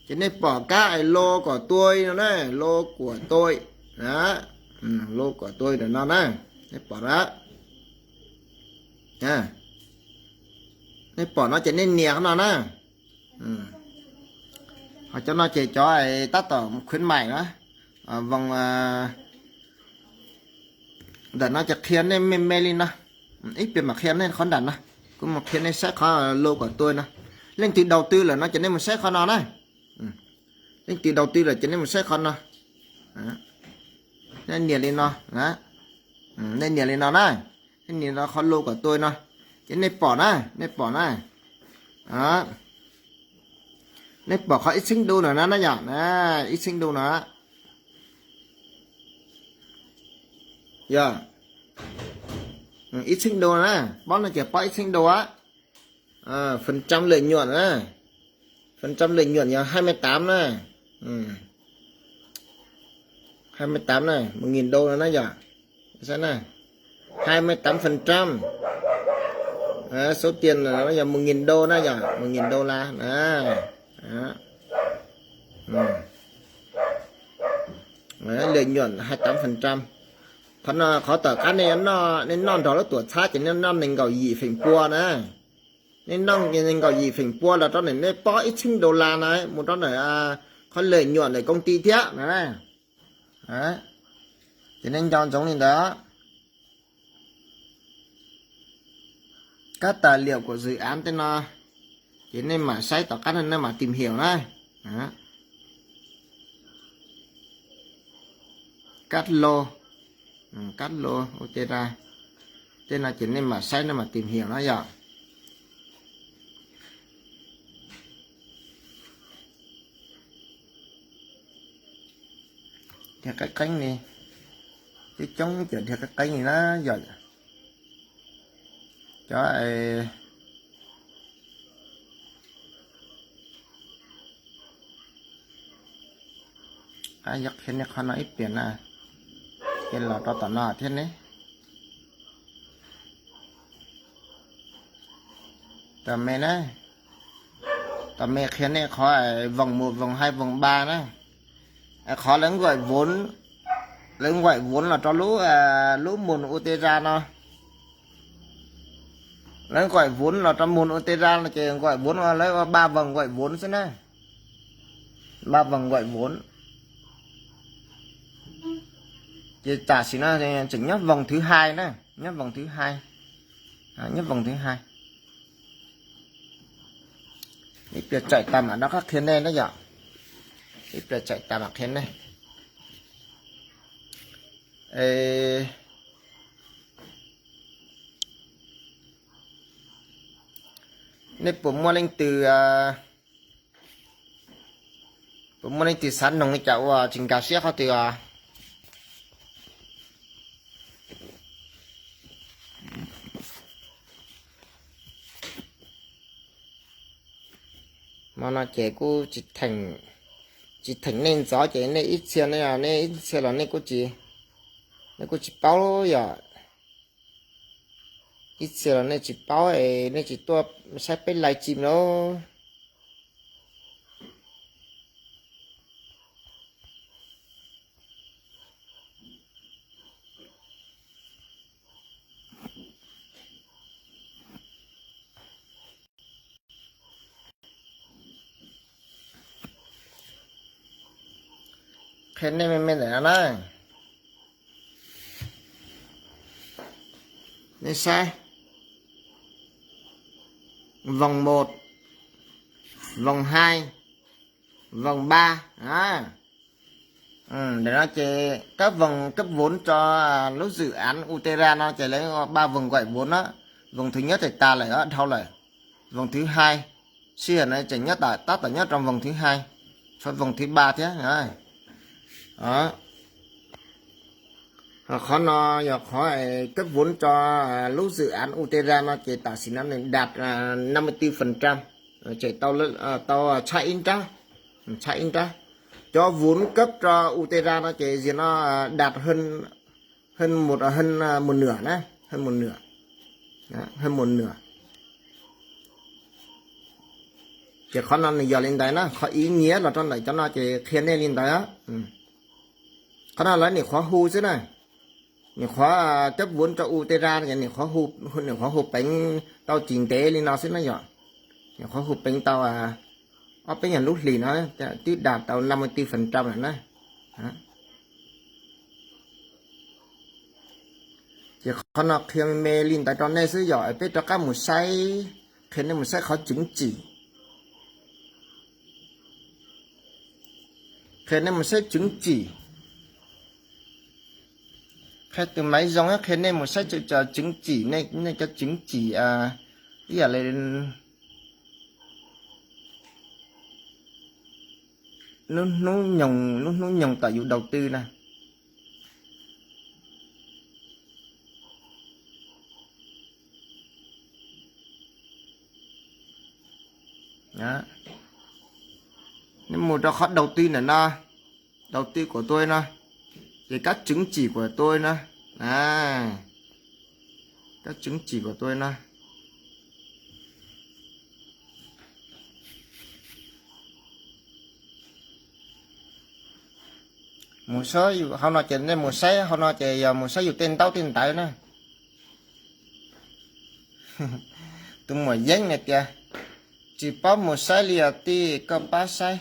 Ces nej pom cắt lô của tôi no na, lô của tôi. Lô của tôi ntawm no na, nej pom na. Nej pom no ces nej nias qhov no na. Ho cov no ces cov tab tom khuyến mại na, vòng, ntawm no ces qhia nej me me li no. Ib pliag mam qhia nej qhov nram no. Kuv mus qhia nej saib qhov lô của tôi no. Leej twg đầu tư lawm no ces nej mus saib qhov no na. Leej twg đầu tư lawm ces nej mus saib qhov no. Nej nias li no, nej nias li no na. Nej nias qhov lô của tôi no, ces nej pom na, nej pom na. Nej pom qhov ib txheeb đô no na, yog ib txheeb đô no. Yog ib txheeb đô na, pob no ces pob ib txheeb đô á. Phần trăm lợi nhuận na, phần trăm lợi nhuận yog hai mươi tám na. Hai mươi tám na, một nghìn đô na, yog, saib na, hai mươi tám phần trăm số tiền là yog một nghìn đô na, yog một nghìn đô la na. Lợi nhuận hai mươi tám phần trăm. Qhov no, qhov tom qab nej noj nrog lub tuam txhab ces nej noj nees nkaum yim feem pua na. Nej noj nees nkaum yim feem pua los rau ntawm nej pob ib txheeb đô la na, mus rau ntawm qhov lợi nhuận ntawm công ty thiab na. Ces nej nco ntsoov li ntawd. Các tài liệu của dự án tej no, ces nej mam saib tom qab no nej mam tìm hiểu na. Cắt lô, cắt lô Ultra tej no ces nej mam saib nej mam tìm hiểu na yom. Dhia qeeb qeeb li, coob coob cov dhia qeeb qeeb li na yom. Cov Yog qhia nej qhov no ib pliag na, ces los rau tom no thiab ne. Tom me na, tom me qhia nej qhov vòng một, vòng hai, vòng ba na. Qhov lawv nqaim vốn, lawv nqaim vốn los rau lub, lub mùn Ultra no. Lawv nqaim vốn los rau mùn Ultra no ces nqaim vốn lawv ua ba vòng nqaim vốn xwb na. Ba vòng nqaim vốn. Ces tam sim no tseem nyob vòng thứ hai na, nyob vòng thứ hai. Nyob vòng thứ hai. Ib pliag tsaim tas mam rov qab qhia nej na yom. Ib pliag tsaim tas mam qhia nej. Nej puas muaj leej twg, puas muaj leej twg xav noog li cas ua tsis nkag siab qhov twg os? Hmo no ces kuj tsis theem, tsis theem nej ntxov ces nej ib txhia, nej ib txhia los nej kuj tsis, nej kuj tsis paub yom. Ib txhia los nej tsis paub es nej tsis tuaj saib peb live stream lauj. Qhia nej me me ntawm no na. Nej saib, vòng một, vòng hai, vòng ba. Ntawm no ces các vòng cấp vốn cho lub dự án Utera no ces lawv ba vòng gọi vốn đó. Vòng thứ nhất thì tas lawm, dhau lawm. Vòng thứ hai, sij hawm no tseem nyob, tab tom nyob trong vòng thứ hai, vòng thứ ba thiab. Qhov no yog qhov cấp vốn cho lub dự án Utera no ces tam sim no nws đạt năm mươi tư phần trăm, ces tau, tau tshaj ib nrab, tshaj ib nrab. Cov vốn cấp cho Utera no ces yog no đạt hơn, hơn một, hơn một nửa na, hơn một nửa, hơn một nửa. Ces qhov no nws yog li ntawd na, qhov ib nyiam los rau ntawm cov no ces qhia nej li ntawd. Qhov no lawv nyuam qhuav hu xwb na, nyuam qhuav kab vuv rau u teb ra, nyuam qhuav hu peev tau tsis ntev li no xwb na yom. Nyuam qhuav hu peev tau ob peb nyuag lub hlis no twb dam tau năm mươi tư phần trăm lawm na. Ces qhov no qhia me me li ntawd rau nej xwb yom, peb rov qab mus saib, qhia nej mus saib qhov chứng chỉ. Qhia nej mus saib chứng chỉ. Qhia tus maiv zoo qhia nej mus saib chứng chỉ, nej cov chứng chỉ ib yam li lub hnub nyoog, lub hnub nyoog tom yus đầu tư na. Nej mus rau qhov đầu tư ntawm no, đầu tư của tôi no, ces các chứng chỉ của tôi no, các chứng chỉ của tôi no. Mus saib hauv no ces nej mus saib hauv no ces yog mus saib yus tej ntaub tej ntawv na. Tus muam yeeb hais tias, tsis paub mus saib li os tij, koj pab saib.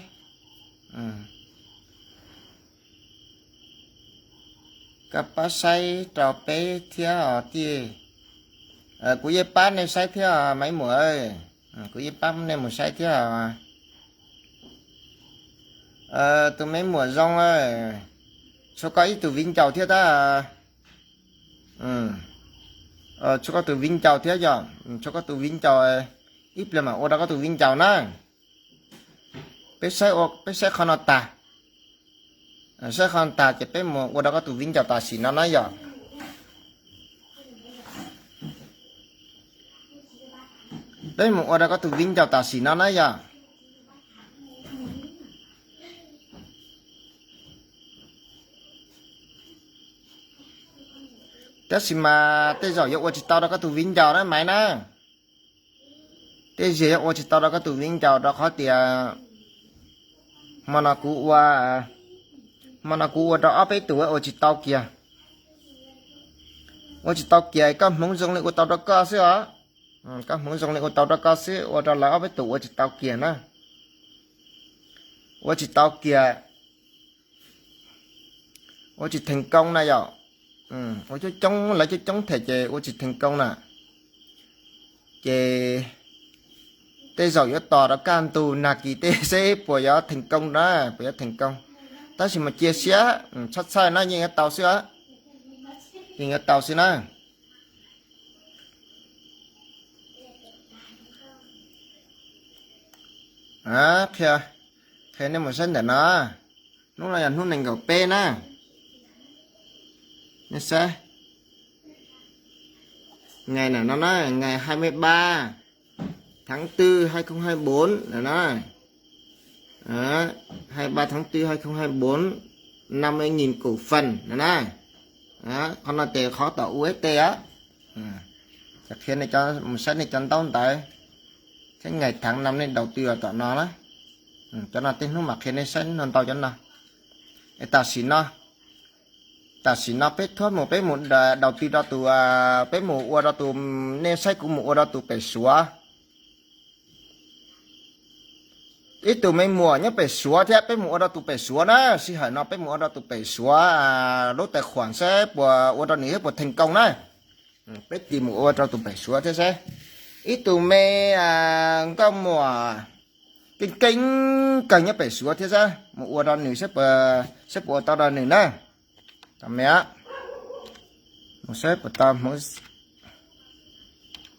Koj pab saib rau peb thiab os tij. Kuv yeej pab nej saib thiab os maiv muam, kuv yeej pab nej mus saib thiab os. Tus maiv muam zoo, tshuav koj ib tug viv ncaus thiab tab. Tshuav koj tus viv ncaus thiab yom, tshuav koj tus viv ncaus, ib pliag mam ua rau koj tus viv ncaus na. Peb saib qhov no tag, saib qhov no tag ces peb mus ua rau koj tus viv ncaus tam sim no na yom. Peb mus ua rau koj tus viv ncaus tam sim no na yom. Tab sis mas tej zaum yuav ua tsis tau rau koj tus viv ncaus na maiv na. Tej zaum yuav ua tsis tau rau koj tus viv ncaus rau qhov tias hmo no kuv ua, hmo no kuv ua rau ob peb tus ua tsis tau kiag. Ua tsis tau kiag, koj hmoov zoo li ua tau rau koj xwb os. Koj hmoov zoo li ua tau rau koj xwb, ua rau lawv ob peb tus ua tsis tau kiag na. Ua tsis tau kiag, ua tsis theem koo na yom. Ua coob coob, lawv coob coob them ces ua tsis theem koo na. Ces tej zaum yuav tos rau kaj ntug nag kis tej seb puas yuav theem koo na, puas yuav theem koo. Tab sis mas cia siab, txhob txhawj na, yeej yuav tau xwb os. Yeej yuav tau xwb na. Qhia, qhia nej mus saib ntawm no. Hnub no yog hnub nees nkaum peb na. Nej saib, ngày nào nó nói ngày hai mươi ba tháng tư hai không hai bốn rồi đó. Đó, hai mươi ba tháng tư hai không hai bốn, năm mươi nghìn cổ phần rồi đó. Đó, qhov no ces qhov tom U S T á. Ces qhia nej cov mus saib nej cov ntaub ntawv thiab ngày tháng năm nej đầu tư tom no na. Cov no tej hnub mam qhia nej saib no ntau cov no. Es tam sim no, tam sim no peb thuam mus, peb mus đầu tư rau tus, peb mus ua rau tus, nej saib kuv mus ua rau tus pem Suav. Ib tug me muam nyob pem Suav thiab, peb mus ua rau tus pem Suav na. Sij hawm no peb mus ua rau tus pem Suav lub tài khoản seb puas ua rau nws thiab puas thành công na. Peb tig mus ua rau tus pem Suav thiab seb. Ib tug me nkauj muam keej keej kawg nyob pem Suav thiab seb, mus ua rau nws seb puas, seb puas ua tau rau nws na. Tau me, mus seb puas tau hmoov,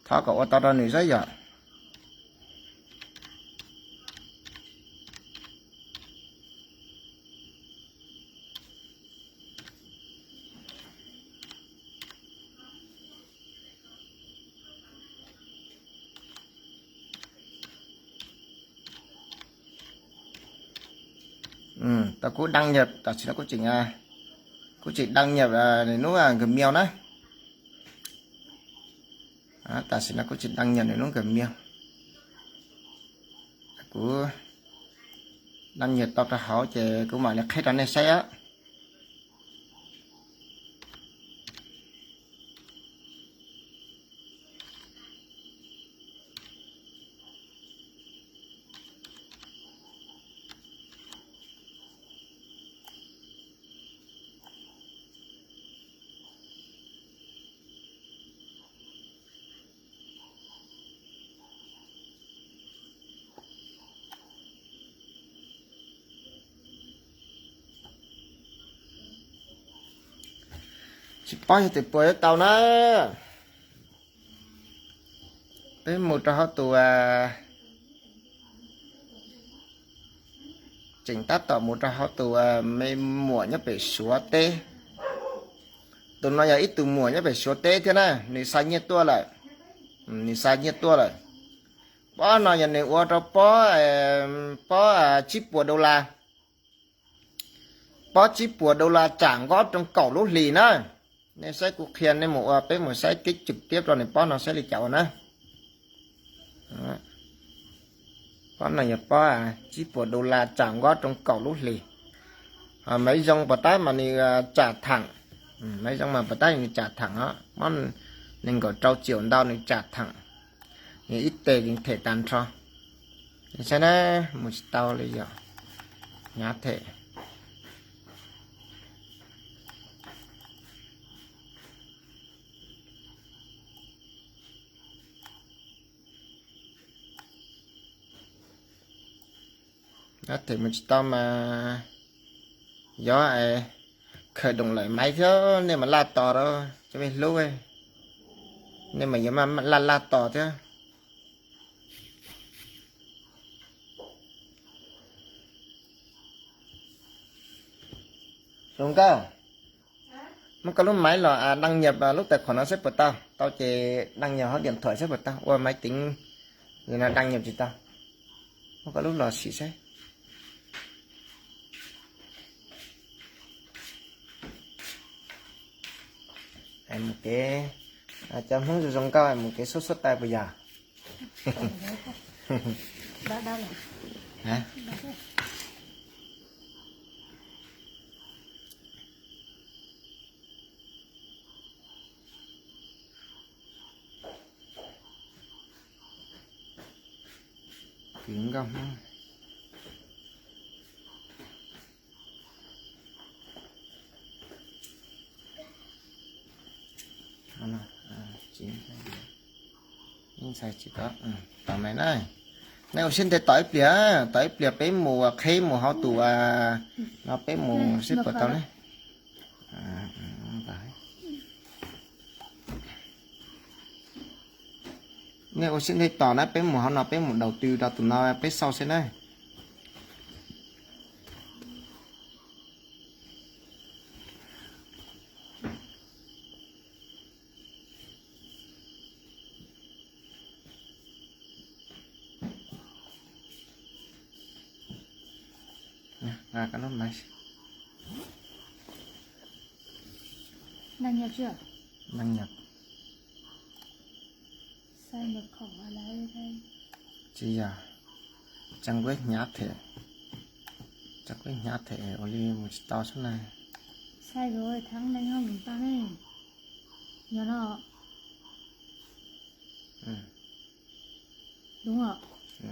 thov kom ua tau rau nws seb yom. Tau kuv đăng nhập, tam sim no kuv tseem, kuv tseem đăng nhập nws lub Gmail na. Tam sim no kuv tseem đăng nhập nws lub Gmail. Kuv daj nyuag tau rau hauv ces kuv mam li qhib rau nej saib os. Tsis paub yog tus puas yuav tau na. Peb mus rau hauv tus, tseem tab tom mus rau hauv tus me muam nyob pem Suav teb. Tus no yog ib tug muam nyob pem Suav teb thiab na, nws xa nyiaj tuaj lawm. Nws xa nyiaj tuaj lawm. Pob no yog nws ua rau pob, pob tsib puas dollar. Pob tsib puas dollar tsam nqob rau kaum lub hlis na. Nej saib kuv qhia nej mus ua, peb mus saib kiv tswm tiab rau nws pob no saib li cas ua na. Pob no yog pob tsib puas dollar tsam nqob rau kaum lub hlis. Maiv Zoo pas tab mas nws tsam theem. Maiv Zoo mas pas tab nws tsam theem os, mob nees nkaum rau triệu ntau nws tsam theem. Nws ib tes nws them tag nrho. Saib na, mus tsis tau li yom. Hnyav them. Hnyav them mus tsis tau mas yog khawm doos lawm maiv thiab, nej mas laj tos rau cov me hlub, nej mas yuav laj laj tos thiab. Zoo Nkauj, muab koj lub maiv los đăng nhập lub tài khoản no saib puas tau, tau ces đăng nhập hauv điện thoại saib puas tau, ua máy tính đăng nhập tsis tau. Muab koj lub los sim saib. Mus kev, cov Hmoob zoo zoo nkauj mus kev xub xub tai puas yog? Kwv Nkauj Hmoob. Ntxhais tsis tau, tau me na. Nej ua siab ntev tos ib pliag, tos ib pliag peb mus qheb mus hauv tus no peb mus seb puas tau ne. Nej ua siab ntev tos na, peb mus hauv no peb mus đầu tư rau tus no peb xauj seb na. Đăng nhập chưa? Đăng nhập. Sai mật khẩu ở đây đây. Tsis yog, trang web hnyav thiab. Trang web hnyav thiab ua li mus tsis tau xwb na. Sai rồi, tháng này không chúng ta này. Nhớ nó. Ừ. Đúng không? Ừ.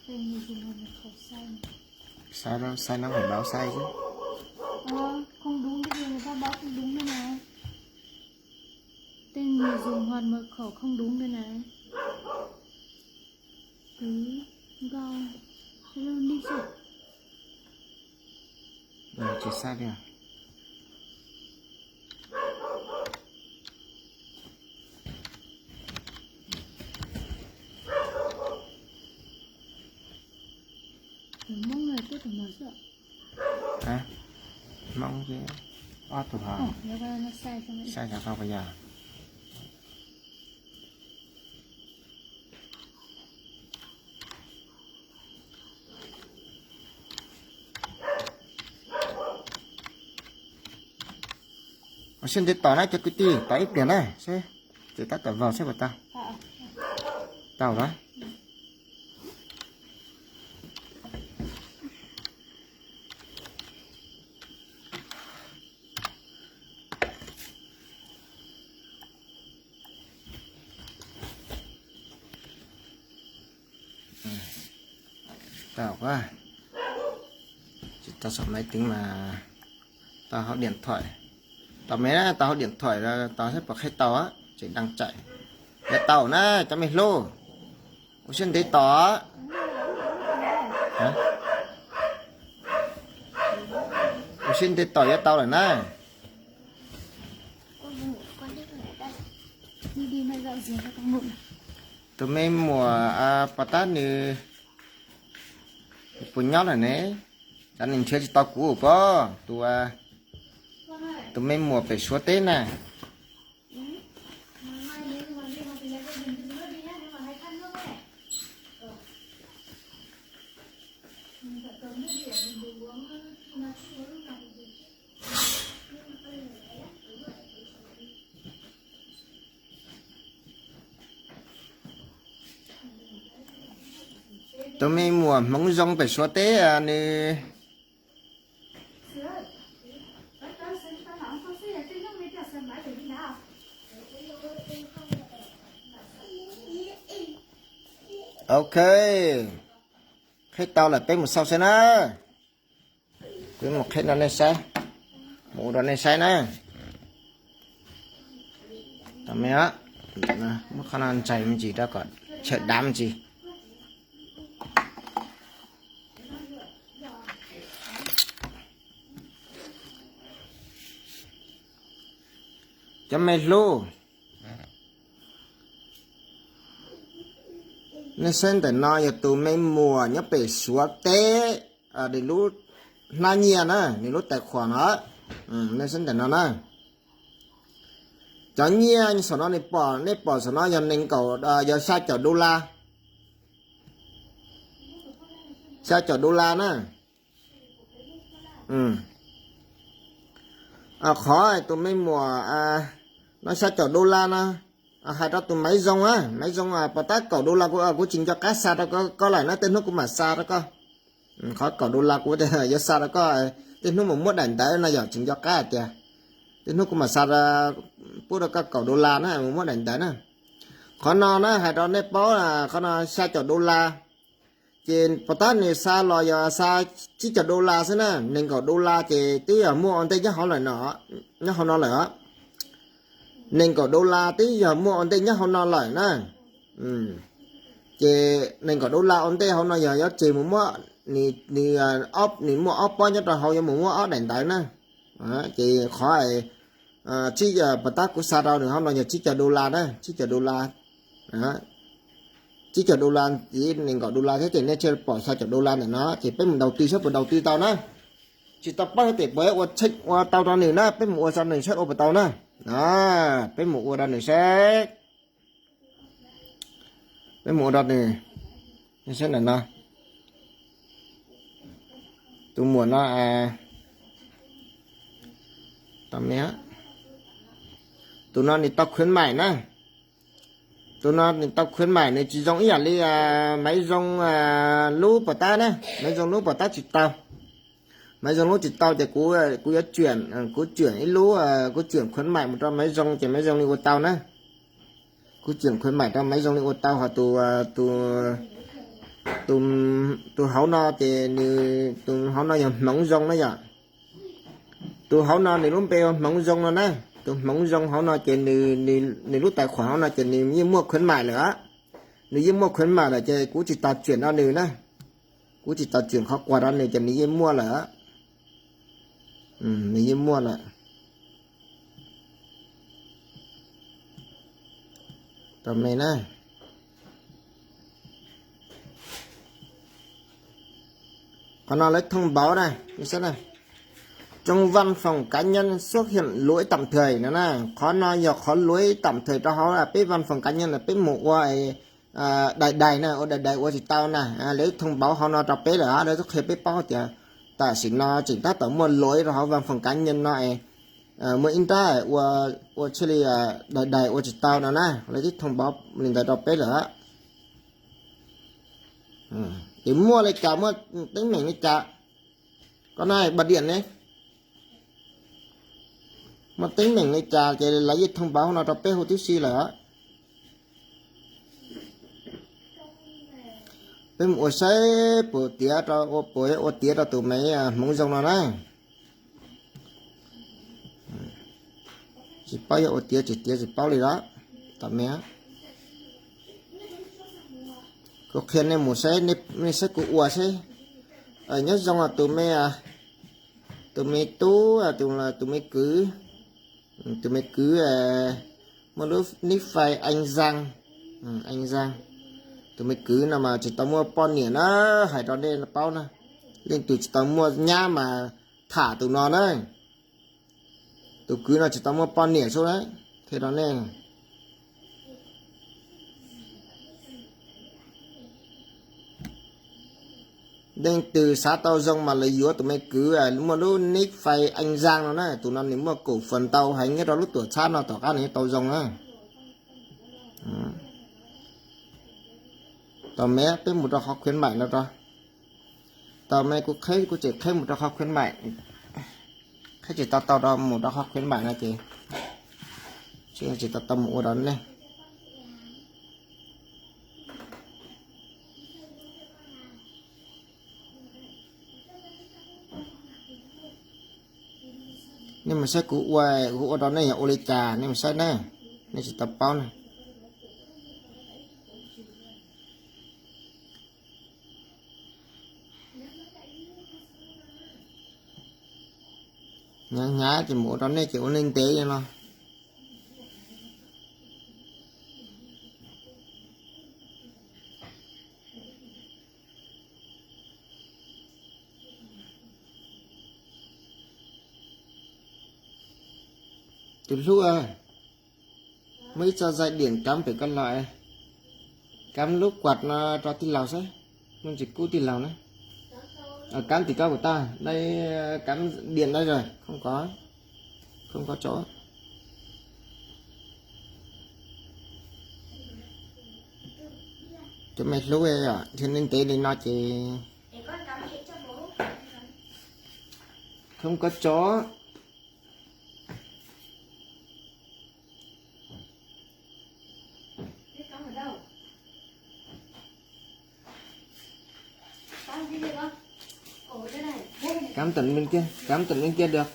Tên người dùng là mật khẩu sai này. Sai đó, sai nó phải báo sai chứ. Ờ, không đúng cái gì người ta báo không đúng đây này. Tên người dùng hoặc mật khẩu không đúng đây này. Cứ vào Hello Nip sao? Rồi, chỉ sai đi à? Hmoob na, twb tus no xwb. Hmoob ces ob tug hos. Sai xyov tau puas yog. Seb ntev tos na cov kwv tij, tos ib pliag na seb, ces tab tom vau seb puas tau. Tau lawm. Tau, tsis tau saum maiv teev mas tau hauv diam thawm. Tau me na, tau hauv diam thawm, tau seb puas qhib tau, tseem daj tsam. Yuav tau na cov me hlub, ua siab ntev tos. Ua siab ntev tos yuav tau lawm na. Tus me muam pos tab nws puas nyob lawm ne? Cov nws nrhiav tsis tau kuv pob, tus, tus me muam pem Suav teb na. Tus me muam hmoov zoo pem Suav teb nws. Ok, qhib tau lawm peb mus xauj saib na. Kuv mus qhib rau nej saib, mus ua rau nej saib na. Muab qhov no ntsais me ntsis rau kom chaw dav me ntsis. Cov me hlub, nej saib ntawm no yog tus me muam nyob pem Suav teb, nws lub hnab nyiaj na, nws lub tais khuam no. Nej saib ntawm no na. Cov nyiaj saum no nws pom, nej pom saum no yog nees nkaum, yog xya caum dollar. Xya caum dollar na. Qhov tus me muam no xya caum dollar no, hais rau tus Maiv Zoo, Maiv Zoo, pos tab kaum dollar kuv tsis nco qab xa rau koj lawm na, tej hnub kuv mam xa rau koj. Qhov kaum dollar kuv yuav xa rau koj, tej hnub mus muab daim ntawv no yog tsis nco qab tias, tej hnub kuv mam xa pub rau koj kaum dollar na, mus muab daim ntawv na. Qhov no na hais rau nej paub, qhov no xya caum dollar, ces pos tab nws xa los yog xa tsib caum dollar xwb na, nees nkaum dollar ces twb yog muaj ua ntej nyob hauv lawm no, nyob hauv no lawm. Nees nkaum dollar twb yog muaj ua ntej nyob hauv no lawm na. Ces nees nkaum dollar ua ntej hauv no yog yuav tseg mus muab, nws, nws muaj ob pob nyob rau hauv yuav mus muab ob daim ntawv na. Ces qhov pos tab kuv xa rau nws hauv no yog tsib caug dollar na, tsib caug dollar. Tsib caug dollar, nees nkaum dollar thiab ces nej thiaj pom xya caum dollar ntawm no ces peb mus đầu tư saib puas đầu tư tau na. Tsis tau paub hais tias puas ua tsheb ua tau rau nws na, peb mus ua rau nws saib ua puas tau na. Peb mus ua rau nws saib. Peb mus ua rau nws saib ntawm no. Tus muam no, tus no nws tau khuyến mại na. Tus no nws tau khuyến mại nws tsis zoo ib yam li Maiv Zoo lub pos tab na, Maiv Zoo lub pos tab tsis tau. Maiv Zoo lub tsis tau ces kuv, kuv yuav chuyển, kuv chuyển ib lub, kuv chuyển khuyến mại mus rau Maiv Zoo ces Maiv Zoo li ua tau na. Kuv chuyển khuyến mại rau Maiv Zoo li ua tau, ho tus, tus, tus hauv no ces nws, tus hauv no yog Hmoov Zoo na yom. Tus hauv no nws lub npe ua Hmoov Zoo no na. Tus Hmoov Zoo hauv no ces nws, nws lub tài khoản hauv no ces nws yeej muaj khuyến mại lawm. Nws yeej muaj khuyến mại lawm ces kuv tsis tas chuyển rau nws na. Kuv tsis tas chuyển qhov quà rau nws ces nws yeej muaj lawm. Nws yeej muaj lawm. Tos me na. Qhov no lawv thông báo na, trong văn phòng cá nhân xuất hiện lỗi tạm thời no na. Qhov no yog qhov lỗi tạm thời rau hauv peb văn phòng cá nhân peb mus ua đài đài na, ua đài đài ua tsis tau na. Lawv thông báo hauv no rau peb lawm, lawv twb qhia peb paub tias tam sim no tseem tab tom muaj lỗi rau hauv văn phòng cá nhân no es muaj ib nrab ua thiaj li dais dais ua tsis tau no na, lawv twb thông báo li ntawd rau peb lawm. Ces muaj li cas, muaj teeb meem li cas, koj na ba diam ne, muaj teeb meem li cas ces lawv yeej thông báo no rau peb huv tib si lawm. Peb mus ua saib puas tiav rau, puas ua tiav rau tus me Hmoob Zoo no na. Tsis paub yog ua tiav tsis tiav tsis paub li los. Tom me, kuv qhia nej mus saib, nej saib kuv ua seb. Nyob zoo tus me, tus me tub, tus me kwv, tus me kwv muaj lub nick fake Anh Giang, Anh Giang. Tus me kwv no mas tsis tau muaj poj niam na, hais rau nej paub na. Leej twg tsis tau muaj nyab mas tham tus no na. Tus kwv no tsis tau muaj poj niam xwb na, qhia rau nej. Leej twg xav tau zoo mas lawv yuav tus me kwv muaj lub nick fake Anh Giang no na, tus no nws muaj cổ phần ntau heev nyob rau lub tuam txhab no, tom qab nws tau zoo na. Tom me peb mus rau qhov khuyến mại no rau. Tom me kuv qheb, kuv tseem qheb mus rau qhov khuyến mại. Qheb tsis tau tau rau mus rau qhov khuyến mại no ces tsis tau tau mus ua rau nej. Nej mus saib kuv ua, kuv ua rau nej yog ua li cas, nej mus saib na, nej tsis tau paub na. Hnyav hnyav ces mus ua rau nej ces ua nej ntev li no. Tus hlub, muaj ib txoj dây điện cắm pem koj los, cắm lub quạt no rau tij laug saib, muaj ntsis kub tij laug na. Cắm tim koj kuv tag, đây, cắm điện đây rồi, không có, không có chỗ. Cov me hlub, thiab nej ntev li no ces không có chỗ. Cắm tận bên kia, cắm tận bên kia được.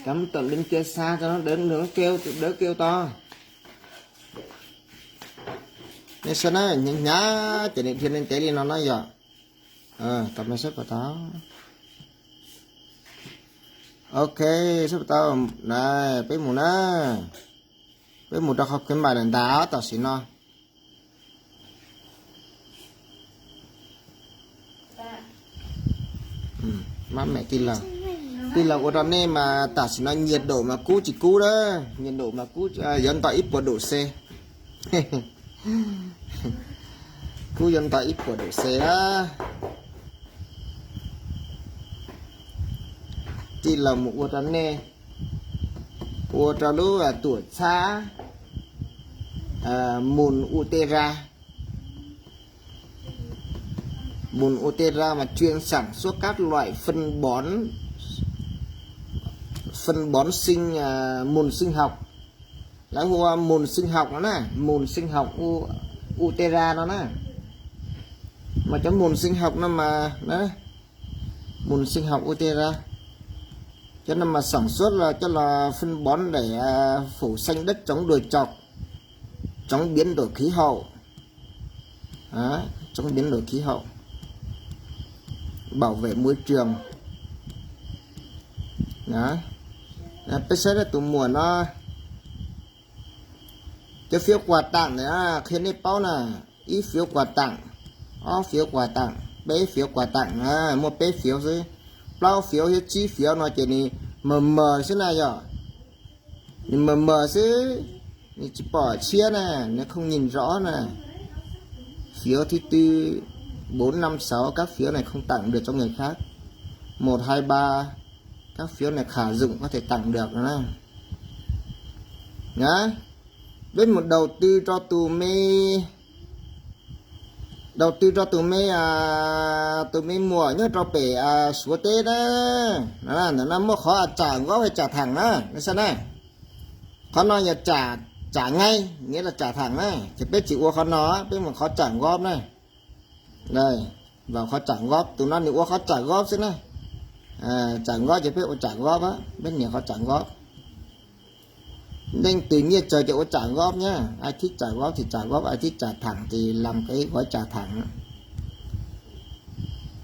Cắm tận bên kia xa cho nó đỡ, đỡ kêu, đỡ kêu to. Nej saib na, hnyav hnyav ces nws dhia nej ntev li no na yom. Tom me saib puas tau. Ok, saib puas tau. Peb mus na. Peb mus rau qhov khuyến mại ntawm ntag tam sim no. Mab mem tij laug, tij laug ua rau nej mas tam sim no nhiệt độ mas kub tsis kub na, nhiệt độ mas kub yuav nto ib puas độ C. Kub yuav nto ib puas độ C na. Tij laug mus ua rau nej, ua rau lub tuam txhab Mùn Utera. Mùn Utera mà chuyên sản xuất các loại phân bón, phân bón sinh, mùn sinh học. Lawv hu ua mùn sinh học no na, mùn sinh học Utera no na. Mas cov mùn sinh học no mas, mùn sinh học Utera, cov no mas sản xuất là cho là phân bón để phủ xanh đất chống đồi chọc, chống biến đổi khí hậu. Đó, chống biến đổi khí hậu, bảo vệ môi trường. Đó. Peb saib tus muam no, cov phiếu quà tặng na, qhia nej paub na, ib phiếu quà tặng, ob phiếu quà tặng, peb phiếu quà tặng na, muaj peb phiếu xwb, plaub phiếu thiab tsib phiếu no ces nws mờ mờ xwb na yom. Nws mờ mờ xwb, nws tsis pom tshiab na, nó không nhìn rõ na. Phiếu thứ tư, bốn, năm, sáu, các phiếu này không tặng được cho người khác. Một, hai, ba, phiếu này khả dụng có thể tặng được na. Peb mus đầu tư rau tus me, đầu tư rau tus me, tus me muam nyob rau pem Suav teb na. Ntawm no muaj qhov trả góp hay trả thẳng na, nej saib na. Qhov no yog trả, trả ngay nghĩa là trả thẳng na, ces peb tsis ua qhov no, peb mus qhov trả góp na. Vào qhov trả góp, tus no nws ua qhov trả góp xwb na. Trả góp ces peb ua trả góp, peb nias qhov trả góp. Leej twg nyiaj tsawg ces ua trả góp nhá. Ai thích trả góp thì trả góp, ai thích trả thẳng thì làm cái gói trả thẳng.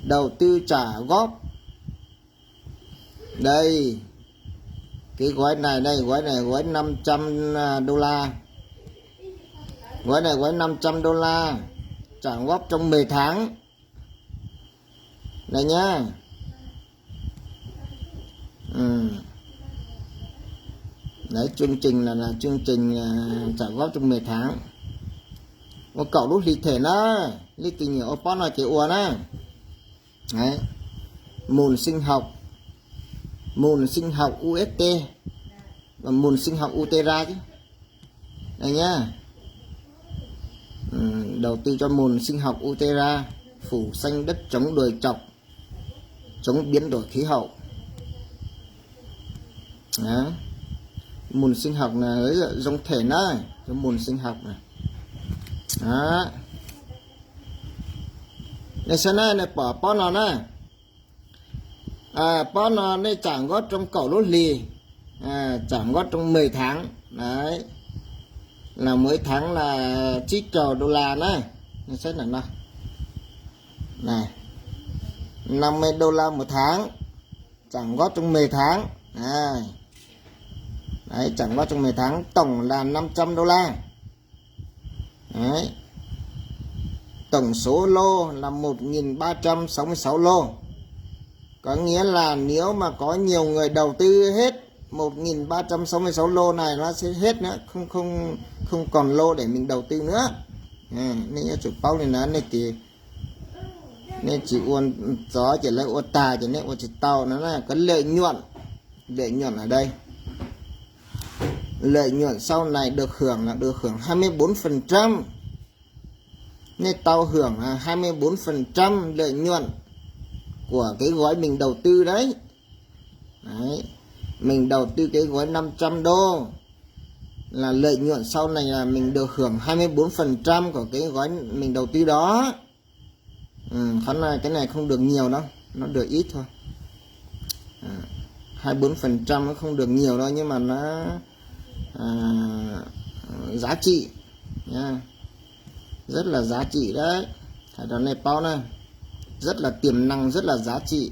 Đầu tư trả góp. Đây, cái gói này đây, gói này gói năm trăm đô la. Gói này gói năm trăm đô la, trả góp trong mười tháng. Này nhá. Đấy, chương trình là, là chương trình trả góp trong mười tháng. Ua kaum lub hli them na, leej twg nyiam ua pob no ces ua na. Đấy. Mùn sinh học, mùn sinh học u ét tê và mùn sinh học u tê ra chứ. Đây nhá. Đầu tư cho mùn sinh học u tê ra, phủ xanh đất trống đồi chọc, chống biến đổi khí hậu. Đó. Mùn sinh học là giống thể na, cho mùn sinh học này. Đó. Này sao na, này bỏ pob no na. Pob no nej trả góp trong kaum lub hlis, trả góp trong mười tháng. Đấy. Là mỗi tháng là tsib caug đô la na. Này, năm mươi đô la một tháng, trả góp trong mười tháng. Đấy, trả góp trong mười tháng, tổng là năm trăm đô la. Đấy. Tổng số lô là một nghìn ba trăm sáu mươi sáu lô. Có nghĩa là nếu mà có nhiều người đầu tư hết một nghìn ba trăm sáu mươi sáu lô này nó sẽ hết nữa, không không không còn lô để mình đầu tư nữa. Nên nhớ chủ pauv lên đó nên thì nên chỉ ua gió chỉ lấy ua tài thì nên ua chỉ tàu nó là cái lợi nhuận. Lợi nhuận ở đây, lợi nhuận sau này được hưởng là được hưởng hai mươi bốn phần trăm. Nên tao hưởng là hai mươi bốn phần trăm lợi nhuận của cái gói mình đầu tư đấy. Đấy. Mình đầu tư cái gói năm trăm đô là lợi nhuận sau này là mình được hưởng hai mươi bốn phần trăm của cái gói mình đầu tư đó. Ừ, khoản này, cái này không được nhiều đâu, nó được ít thôi. À, hai bốn phần trăm nó không được nhiều đâu nhưng mà nó à, giá trị nha. Rất là giá trị đấy. Thầy trò này bao na, rất là tiềm năng, rất là giá trị.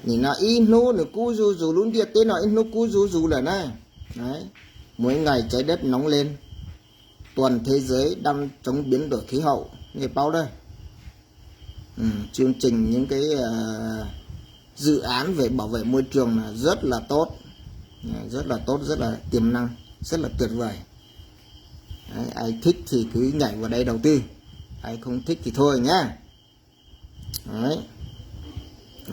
Nws no ib hnub nws kub zuj zus, lub ntiaj teb no ib hnub kub zuj zus lawm na. Đấy. Mỗi ngày trái đất nóng lên, toàn thế giới đang chống biến đổi khí hậu, nghe bao đây. Ừ, chương trình những cái à, dự án về bảo vệ môi trường là rất là tốt. À, rất là tốt, rất là tiềm năng, rất là tuyệt vời. Đấy, ai thích thì cứ nhảy vào đây đầu tư, ai không thích thì thôi nhá. Đấy.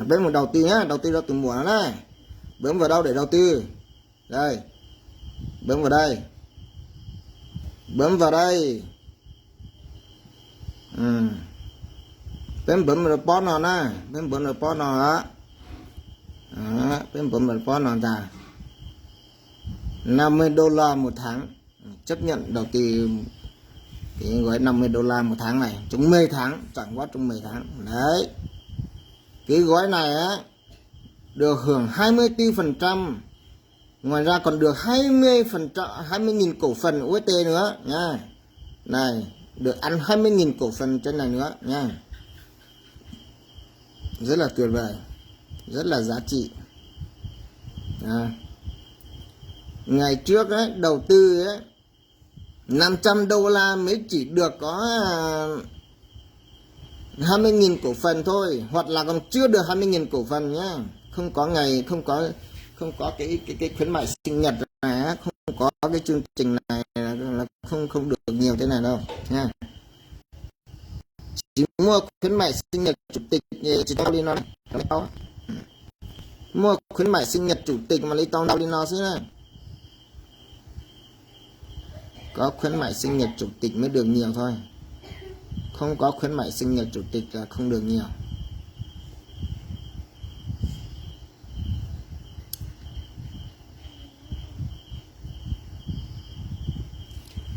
Peb mus đầu tư nhá, đầu tư rau tus muam no na. Bấm vào đâu để đầu tư? Đây. Bấm vào đây. Bấm vào đây. Ừ. Peb bấm rau pob no na, peb bấm rau pob no á. Đó, peb bấm rau pob no ntag. Năm mươi đô la một tháng. Chấp nhận đầu tư cái gói năm mươi đô la một tháng này, trong mười tháng, trả góp trong mười tháng. Đấy. Cái gói này á, được hưởng hai mươi tư phần trăm. Ngoài ra còn được hai mươi phần trăm, hai mươi nghìn cổ phần u ét tê nữa nha. Này, được ăn hai mươi nghìn cổ phần trên này nữa nha. Rất là tuyệt vời, rất là giá trị. À, ngày trước ấy, đầu tư ấy, năm trăm đô la mới chỉ được có à, hai mươi nghìn cổ phần thôi, hoặc là còn chưa được hai mươi nghìn cổ phần nhá. Không có ngày, không có không có cái cái cái khuyến mại sinh nhật này á, không có cái chương trình này là không không được nhiều thế này đâu nha. Chỉ mua khuyến mại sinh nhật chủ tịch thì chỉ tao đi nó. Muaj khuyến mại sinh nhật chủ tịch mam li tau ntau li no xwb na. Có khuyến mại sinh nhật chủ tịch mới được nhiều thôi. Không có khuyến mại sinh nhật chủ tịch là không được nhiều.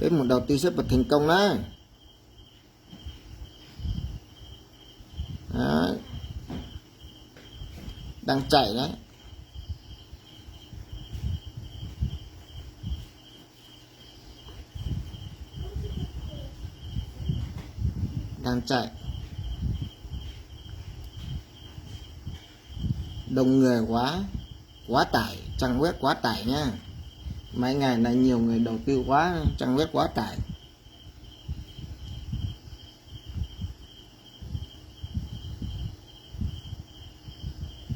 Peb mus đầu tư sẽ thành công đấy. Đấy. Đang chạy đấy. Đang chạy. Đông người quá, quá tải, trang web quá tải nha. Mấy ngày nay nhiều người đầu tư quá, trang web quá tải.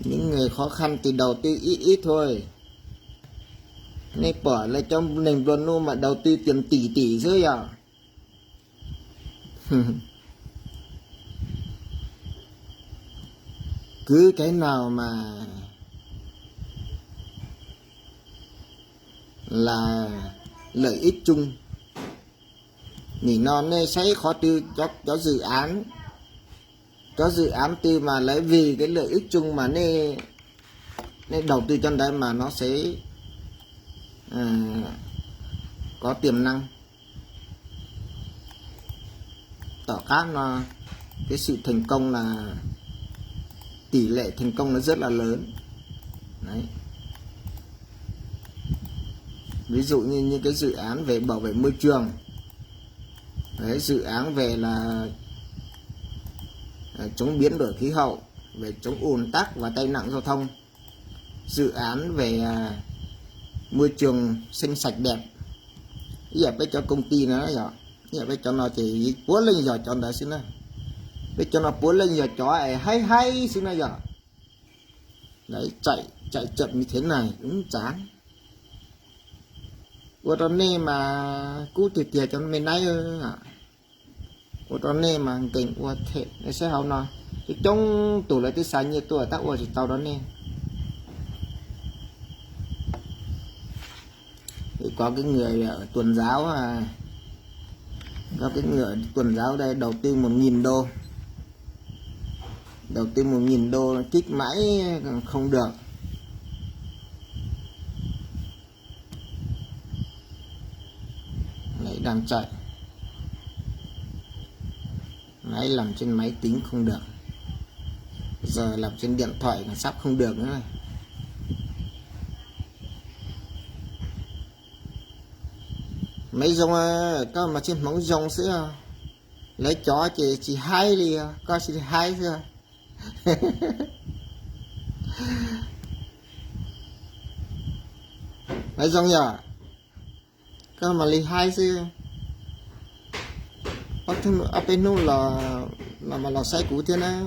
Những người khó khăn thì đầu tư ít ít thôi. Nej pom lawv cov neeg nplua nuj mas đầu tư tiền tỷ tỷ xwb yog. Cứ cái nào mà là lợi ích chung. Nim no nej saib qhov twg cov, cov dự án, cov dự án twg mà lấy vì cái lợi ích chung mà nej, nej đầu tư cho đấy mà nó sẽ có tiềm năng. Tom qab no cái sự thành công là tỷ lệ thành công nó rất là lớn. Đấy. Ví dụ như những cái dự án về bảo vệ môi trường, đấy, dự án về là ờ, chống biến đổi khí hậu, về chống ùn tắc và tai nạn giao thông, dự án về à, môi trường xanh sạch đẹp. Ib yam peb cov công ty no yog, ib yam peb cov no ces puav leej yog cov ntawd xwb na. Peb cov no puav leej yog cov es haib haib xwb na yog. Đấy, chạy, chạy chậm như thế này cũng chán. Ua rau nej mas kub tiag tiag cov me naib. Ua rau nej mas nkees ua them. Nej saib hauv no, coob coob tus lawv twb xa nyiaj tuaj tab ua tsis tau rau nej. Thì có cái người ở tuần giáo à, có cái người ở tuần giáo đây đầu tư một nghìn đô, đầu tư một nghìn đô kích máy không được. Máy đang chạy. Máy làm trên máy tính không được. Giờ làm trên điện thoại còn sắp không được nữa. Mấy Dung ơi, koj mas tsis hmoov zoo xwb. Lawv cov ces tsis haib li, koj tsis haib xwb. Mấy Dung yom, koj mas li haib xwb. Ob peb hnub los, los mas los saib kuv thiab na.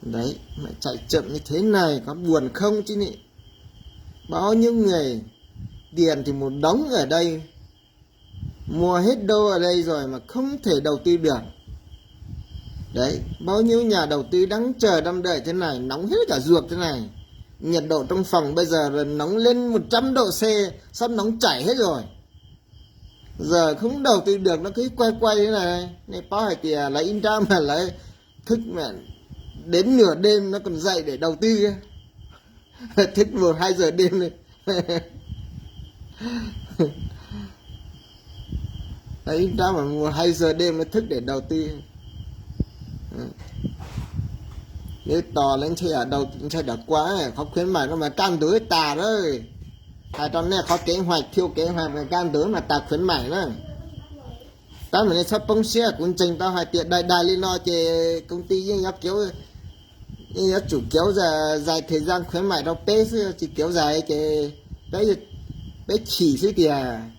Đấy, mà chạy chậm như thế này có buồn không chứ nhỉ? Bao nhiêu người, tiền thì một đống ở đây, mua hết đô ở đây rồi mà không thể đầu tư được. Đấy, bao nhiêu nhà đầu tư đang chờ đăm đợi thế này, nóng hết cả ruột thế này. Nhiệt độ trong phòng bây giờ là nóng lên một trăm độ C, sắp nóng chảy hết rồi. Giờ không đầu tư được nó cứ quay quay thế này. Nên có hài tiệc lấy in trá mà lấy thức mà đến nửa đêm nó còn dậy để đầu tư. Thức một hai giờ đêm này. Đấy, đó mà một hai giờ đêm nó thức để đầu tư. Nếu to lên xe đầu xe đã qua ấy, có khuyến mại nó mà căng tuổi tà đó. Hai trăm này có kế hoạch, thiếu kế hoạch mà căng tuổi mà tà khuyến mại đó. Tab mas nej txhob poob siab, kuv ntseeg tau hais tias daig daig li no ces công ty yeej yuav kéo, yeej yuav tsum kéo dài thời gian khuyến mại rau peb xwb, tsis kéo dài ces peb, peb chim xwb tiag.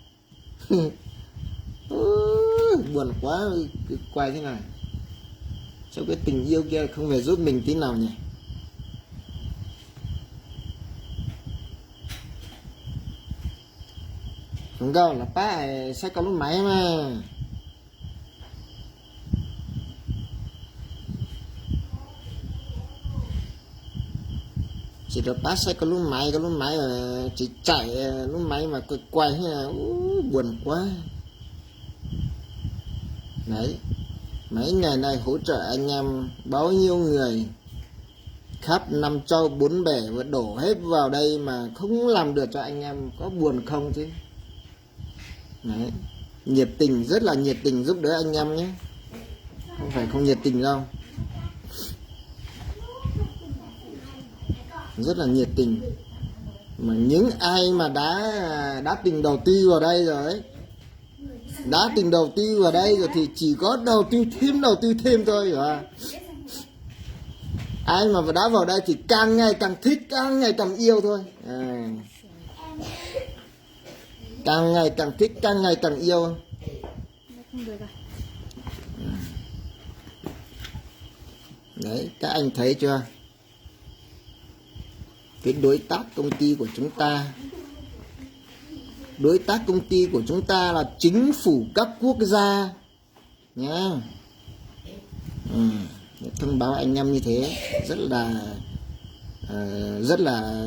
Buồn quá, cứ quay thế này. Sao cái tình yêu kia không về giúp mình tí nào nhỉ? Nkauj, lawv pab saib koj lub máy mas. Ces lawv pab saib koj lub máy, koj lub máy mà chỉ chạy, lub máy mà quay quay thế, buồn quá. Đấy, mấy ngày nay hỗ trợ anh em bao nhiêu người khắp năm châu bốn bể và đổ hết vào đây mà không làm được cho anh em có buồn không chứ. Đấy. Nhiệt tình, rất là nhiệt tình giúp đỡ anh em nhé. Không phải không nhiệt tình đâu. Rất là nhiệt tình. Mà những ai mà đã đã từng đầu tư vào đây rồi ấy, đã từng đầu tư vào đây rồi thì chỉ có đầu tư thêm, đầu tư thêm thôi, hiểu không? Ai mà đã vào đây thì càng ngày càng thích, càng ngày càng yêu thôi. À. Càng ngày càng thích, càng ngày càng yêu. Đấy, các anh thấy chưa? Cái đối tác công ty của chúng ta, đối tác công ty của chúng ta là chính phủ các quốc gia nhá. Ừ, thông báo anh em như thế rất là ờ, rất là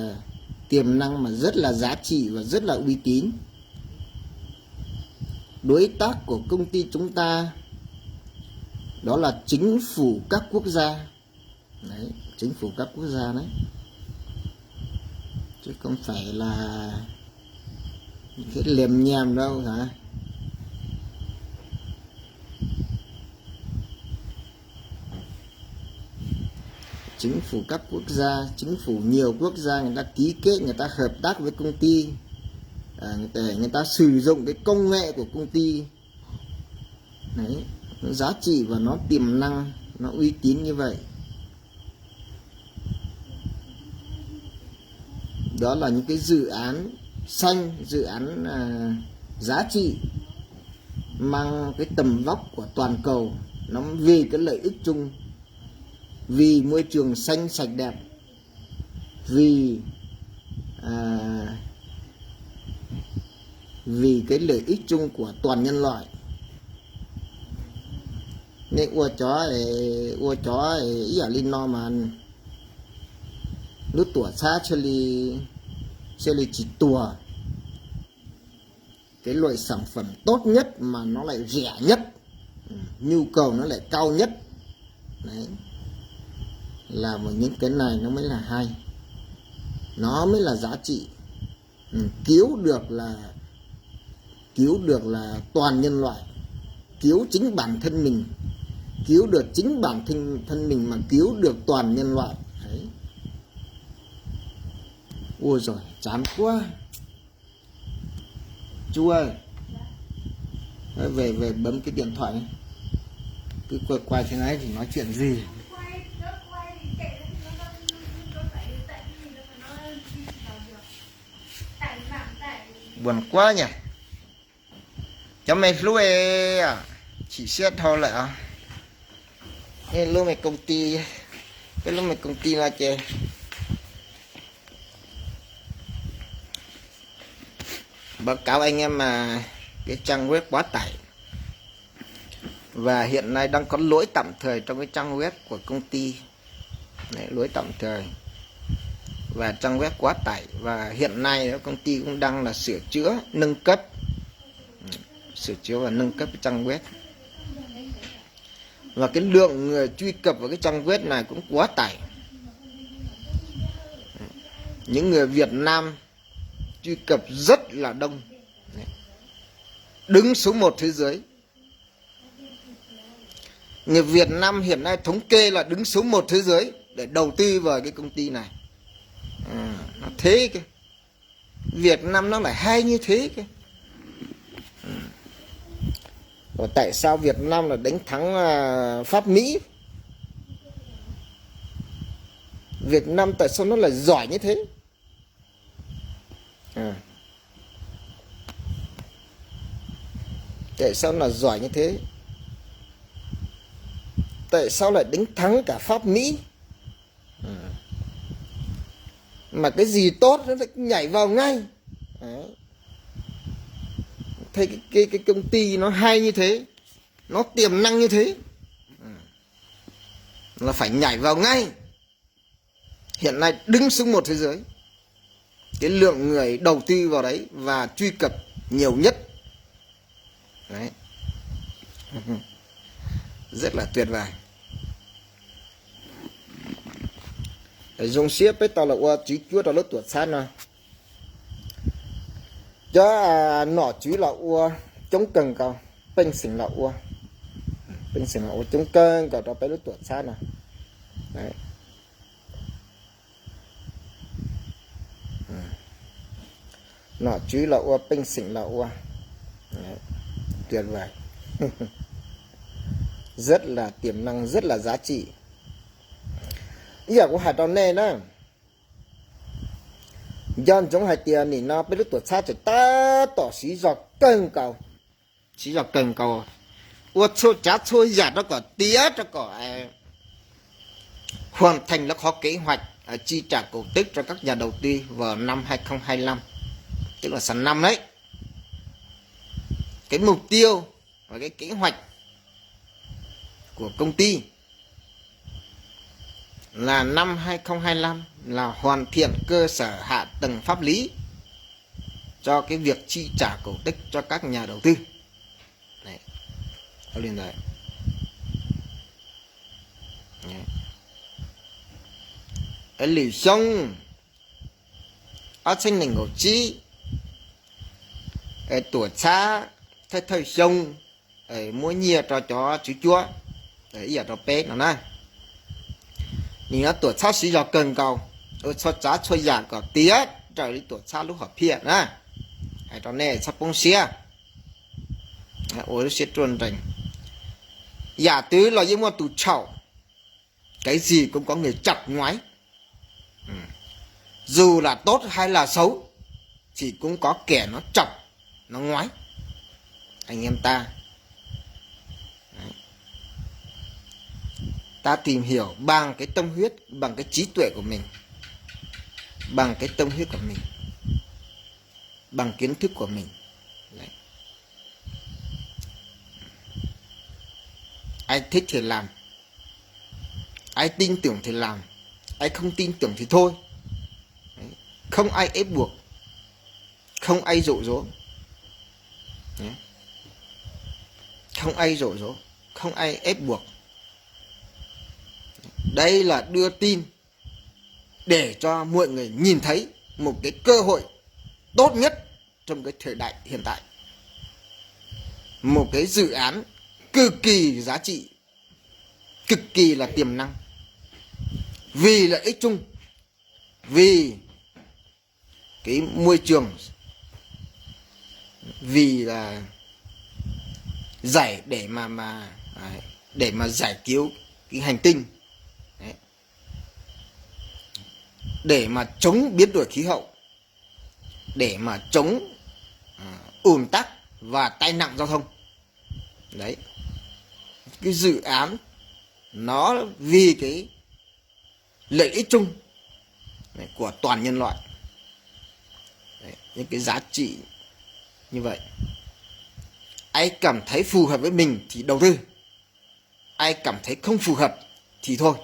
tiềm năng mà rất là giá trị và rất là uy tín. Đối tác của công ty chúng ta đó là chính phủ các quốc gia. Đấy, chính phủ các quốc gia đấy. Chứ không phải là cái liềm nhèm đâu hả? Chính phủ các quốc gia, chính phủ nhiều quốc gia người ta ký kết, người ta hợp tác với công ty, à, để người ta sử dụng cái công nghệ của công ty. Đấy, nó giá trị và nó tiềm năng, nó uy tín như vậy. Đó là những cái dự án xanh, dự án à, giá trị mang cái tầm vóc của toàn cầu, nó vì cái lợi ích chung, vì môi trường xanh sạch đẹp, vì à, vì cái lợi ích chung của toàn nhân loại. Nên ua chó ua chó ib yam li no mà lub tuam txhab thiaj li, thiaj li tsis tuag. Cái loại sản phẩm tốt nhất mà nó lại rẻ nhất, ừ, nhu cầu nó lại cao nhất. Đấy. Là mà những cái này nó mới là hay. Nó mới là giá trị. Ừ, cứu được là cứu được là toàn nhân loại, cứu chính bản thân mình, cứu được chính bản thân thân mình mà cứu được toàn nhân loại. Đấy. Ôi rồi, chán quá. Chú ơi, về về bấm cái điện thoại. Cứ quay quay thế này thì nói chuyện gì. Buồn quá nhỉ. Chó me hlub e, chim siab dhau lawm os. Ê, lub me công ty, cái lub me công ty no ces báo cáo anh em mà cái trang web quá tải. Và hiện nay đang có lỗi tạm thời trong cái trang web của công ty. Đấy, lỗi tạm thời. Và trang web quá tải. Và hiện nay công ty cũng đang là sửa chữa, nâng cấp. Sửa chữa và nâng cấp cái trang web. Và cái lượng người truy cập vào cái trang web này cũng quá tải. Những người Việt Nam truy cập rất là đông. Đứng số một thế giới. Người Việt Nam hiện nay thống kê là đứng số một thế giới để đầu tư vào cái công ty này. À, nó thế kìa. Việt Nam nó lại hay như thế kìa. Ủa, tại sao Việt Nam là đánh thắng à, Pháp Mỹ? Việt Nam tại sao nó lại giỏi như thế? À. Tại sao nó giỏi như thế? Tại sao lại đánh thắng cả Pháp Mỹ? À. Mà cái gì tốt nó lại nhảy vào ngay. Đấy. Thế cái, cái, cái công ty nó hay như thế, nó tiềm năng như thế, là phải nhảy vào ngay. Hiện nay đứng số một thế giới. Cái lượng người đầu tư vào đấy và truy cập nhiều nhất. Đấy. Rất là tuyệt vời. Zoo siab peb tau los ua tswv cuab rau lub tuam txhab no. Cov nom tswv los ua coob kawg nkaus, peej xeem los ua, peej xeem los ua coob kawg nkaus rau peb lub tuam txhab no. Nom tswv los ua, peej xeem los ua. Tuyệt vời. Rất là tiềm năng, rất là giá trị. Ib yam kuv hais rau nej na, nco ntsoov hais tias nim no peb lub tuam txhab tseem tab tom siv zog kawg nkaus, siv zog kawg nkaus, ua txhua tsav txhua yam rau kom tiav rau kom hoàn thành lawv qhov kế hoạch chi trả cổ tức cho các nhà đầu tư vào năm hai không hai lăm, tức là sang năm đấy. Cái mục tiêu và cái kế hoạch của công ty là năm hai không hai lăm là hoàn thiện cơ sở hạ tầng pháp lý cho cái việc chi trả cổ tức cho các nhà đầu tư. Đấy. Lwm xyoo ob txhiab nees nkaum tsib, tuam txhab thawj thawj xyoo muab nyiaj rau cov tswv cuab, ib yam rau peb no na. Nim no tuam txhab siv zog kawg nkaus, ua txhua tsav txhua yam kom tiav raws li tuam txhab lub hom phiaj na. Hais rau nej txhob poob siab, ua lub siab ruaj nrees. Yam twg los yeej muaj tus txhaum, cái gì cũng có người chọc ngoài. Dù là tốt hay là xấu thì cũng có kẻ nó chọc nó ngoài. Anh em ta, ta tìm hiểu bằng cái tâm huyết, bằng cái trí tuệ của mình, bằng cái tâm huyết của mình, bằng kiến thức của mình. Đấy. Ai thích thì làm, ai tin tưởng thì làm, ai không tin tưởng thì thôi. Đấy. Không ai ép buộc, không ai dụ dỗ. Nhé. Không ai dụ dỗ, không ai ép buộc. Đây là đưa tin để cho mọi người nhìn thấy một cái cơ hội tốt nhất trong cái thời đại hiện tại. Một cái dự án cực kỳ giá trị, cực kỳ là tiềm năng. Vì lợi ích chung, vì cái môi trường, vì là giải để mà mà để mà giải cứu cái hành tinh. Đấy. Để mà chống biến đổi khí hậu, để mà chống à, ùn tắc và tai nạn giao thông. Đấy. Cái dự án nó vì cái lợi ích chung của toàn nhân loại. Đấy, những cái giá trị như vậy. Ai cảm thấy phù hợp với mình thì đầu tư. Ai cảm thấy không phù hợp thì thôi.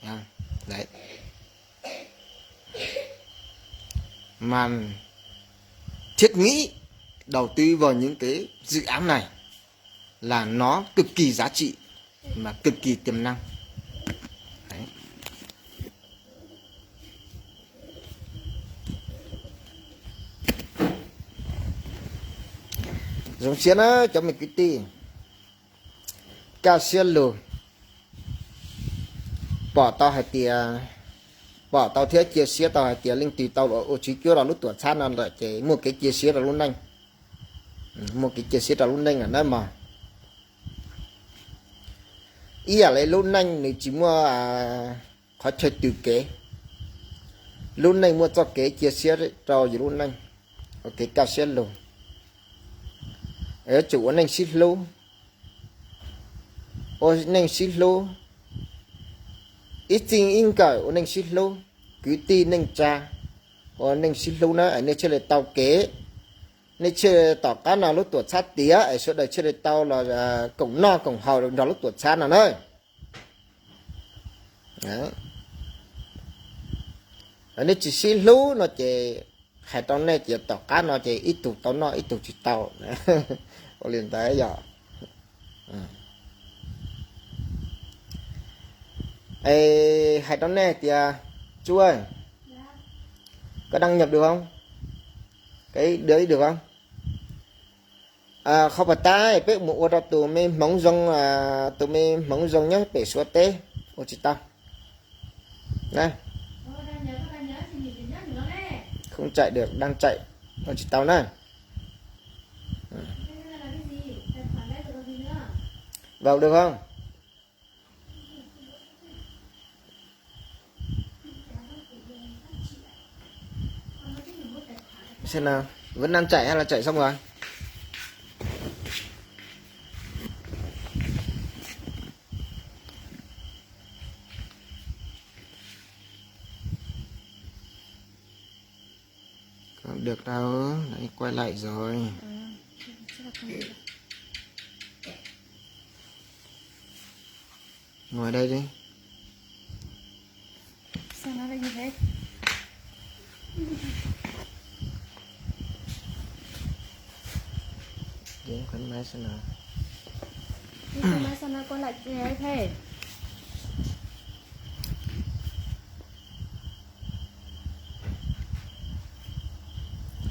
À, đấy. Mà thiết nghĩ đầu tư vào những cái dự án này là nó cực kỳ giá trị mà cực kỳ tiềm năng. Đấy. Zoo siab na cov me kwv tij, kaj siab lug. Pom tau hais tias, pom tau thiab cia siab tau hais tias leej twg tau ua tswv cuab rau lub tuam txhab no lawm ces muaj kev cia siab rau lub neej, muaj kev cia siab rau lub neej lawm na mog. Ib yam li lub neej nws tsis muaj qhov chaw tws kev, lub neej muaj txoj kev cia siab rau yus lub neej. Ua kev kaj siab lug, yuav tsum ua neej sib hlub, ua neej sib hlub, ib txij ib nkawm ua neej sib hlub, kwv tij neej tsa ua neej sib hlub na es nej thiaj li tau kev, nej thiaj tom qab no lub tuam txhab tiav es sawv daws thiaj li tau los koom noj koom haus nrog lub tuam txhab no na. Nej tsis sib hlub no ces hais rau nej tias tom qab no ces ib tug tau noj ib tug tsis tau. Ua li ntawd yog. Es hais rau nej tias, Tsuj, có đăng nhập được không? Cái đứa được không? Không phải, peb mus ua rau tus me hmoov zoo, tus me hmoov zoo nyob pem Suav teb ua tsis tau. Không chạy được, đang chạy, ua tsis tau na. Vào được không? Xem nào, vẫn đang chạy hay là chạy xong rồi? Không được đâu, đấy, quay lại rồi. Ngồi đây đi. Sao nó lại như thế? Đến quán máy xem nào. Đi quán máy sao nó quay lại như thế?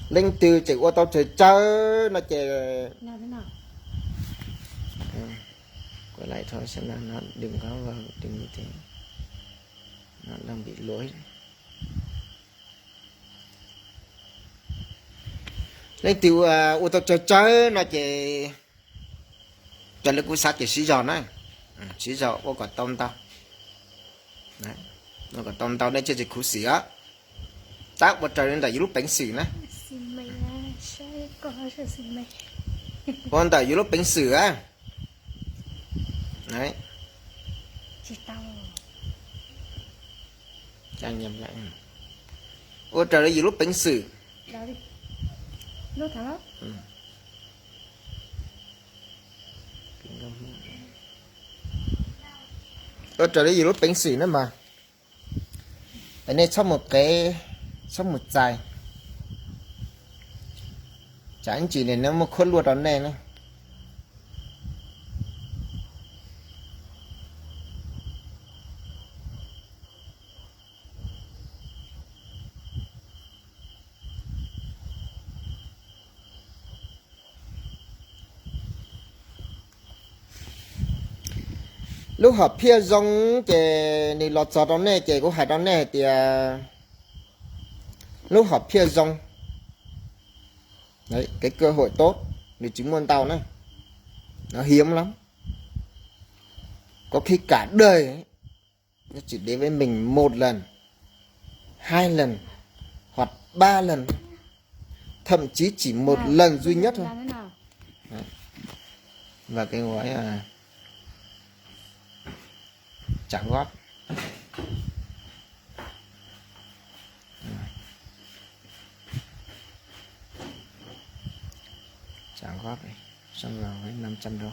Leej twg tseem ua tau tsawg tsawg no ces, quay lại thôi xem nào, nó đừng có vào, đừng như thế. Nó đang bị lỗi. Leej twg ua tau tsawg tsawg no ces, raws li kuv xav ces siv zog na, siv zog ua kom tau ntau, ua kom tau ntau nej thiaj tsis khuv xim os. Tab ua raws li ntawm yus lub peev xwm na. Ua ntawm yus lub peev xwm a. Ua raws li yus lub peev xwm. Ua raws li yus lub peev xwm na mas. Es nej txhob mus qev, txhob mus txais, tsam ib tsam no muaj khuab luaj rau nej na. Lub hom phiaj zoo ces nws los txog rau nej ces kuv hais rau nej hais tias lub hom phiaj zoo, cái cơ hội tốt, nws tsis muaj ntau na, nó hiếm lắm, có khi cả đời nó chỉ đến với mình một lần, hai lần hoặc ba lần, thậm chí chỉ một lần duy nhất thôi. Và cái gói à, trả góp. Trả góp này, xong rồi với năm trăm đô.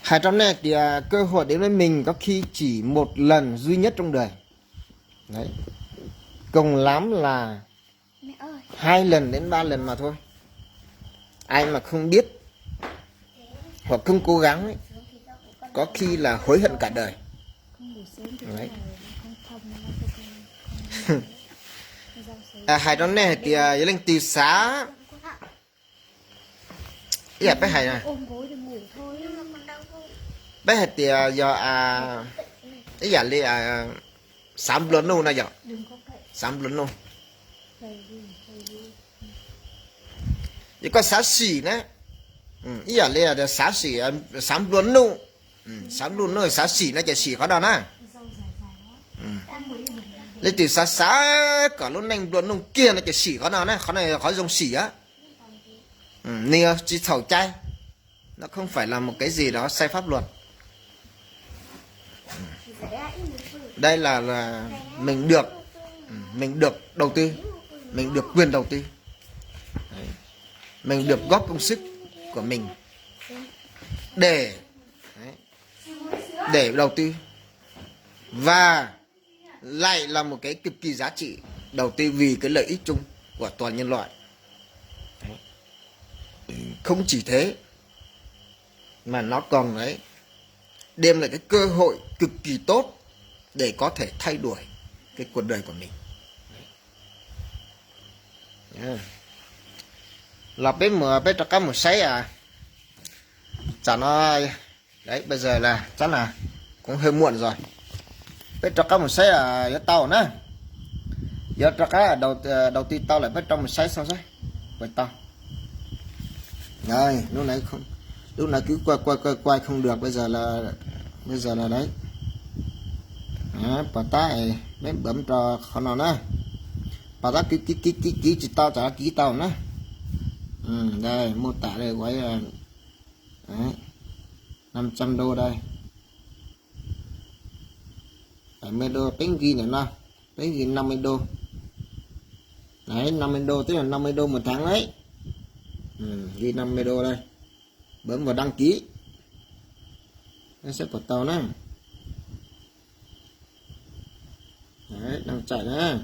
Hais rau nej tias cơ hội đến với mình có khi chỉ một lần duy nhất trong đời. Đấy. Cùng lắm là hai lần đến ba lần mà thôi. Ai mà không biết hoặc không cố gắng ấy, có khi là hối hận cả đời. Đấy. À, hais rau nej hais tias yog leej twg xav, ib yam peb hais, peb hais tias yog, ib yam li xav nplua nuj no yom, xav nplua nuj. Yog koj xav sim na, ib yam li xav sim, xav nplua nuj, xav nplua nuj xav sim no ces sim qhov no na. Leej twg xav xav kom lub neej nplua nuj kiag no ces sim qhov no na, qhov no qhov zoo sim á. Nws tsis txhaum cai, nó không phải là một cái gì đó sai pháp luật. Đây là, là mình được, mình được đầu tư, mình được quyền đầu tư, mình được góp công sức của mình để, để đầu tư và lại là một cái cực kỳ giá trị đầu tư vì cái lợi ích chung của toàn nhân loại. Không chỉ thế mà nó còn đấy, đem lại cái cơ hội cực kỳ tốt để có thể thay đổi cái cuộc đời của mình. Los peb mus, peb rov qab mus saib, à, tsam no, đấy, bây giờ là chắc là cũng hơi muộn rồi. Peb rov qab mus saib, à, yuav tau na. Yuav rov qab đầu, đầu tư tau lawm peb rov mus saib sau saib puas tau. Đấy, lúc nãy không, lúc nãy cứ quay quay quay quay không được, bây giờ là, bây giờ là đấy. Đấy, pom tab, peb bấm rau qhov no na. Pom tab kib kib kib kib kib tsis tau, tsam kib tau na. Đây, mô tả đây của ấy, đấy, năm trăm đô đây. Bảy mươi đô, peb nqi ntawm no, peb nqi năm mươi đô. Đấy, năm mươi đô tức là năm mươi đô một tháng đấy. Ghi năm mươi đô đây. Bấm vào đăng ký. Nó sẽ vào tàu na. Đấy, đang chạy na.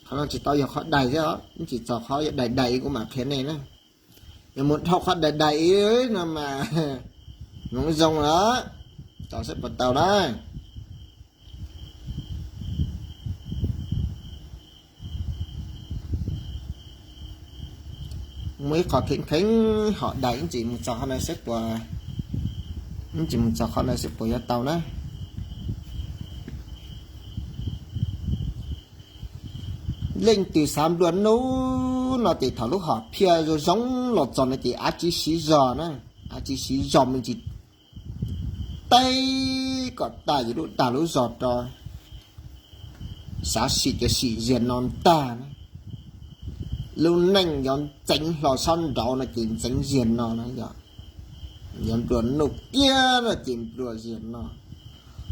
Qhov no tsis tau yog qhov dais thiab os, tsis txog qhov yog dais dais kuv mam qhia nej na. Yog mus dhau qhov dais dais no mas hmoov zoo lawm, tau seb puas tau na. Muaj ib qho kheev kheev hom dais, tsis mus txog qhov no seb puas, tsis mus txog qhov no seb puas yuav tau na. Leej twg xav nplua nuj no ces thaum lub hom phiaj zoo zoo los txog no ces av tsis siv zog na, av tsis siv zog me ntsis teb kom tag yus lub dag lub zog rau. Xav sim ces sim ziag no ntag na. Lub neej yuav ntxeev hlo sab nraud no ces ntxeev ziag no na yog. Yuav nplua nuj kiag no ces nplua ziag no.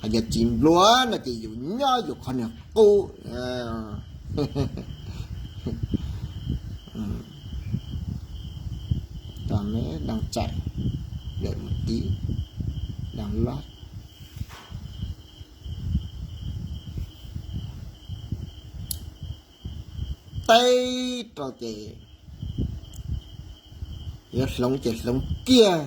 Hos yog tsis nplua no ces yus nyob yus qhov niag qub. Tao mới đang chạy, đợi một tí, đang load. Teb rau ces yuav hloov ces hloov kiag.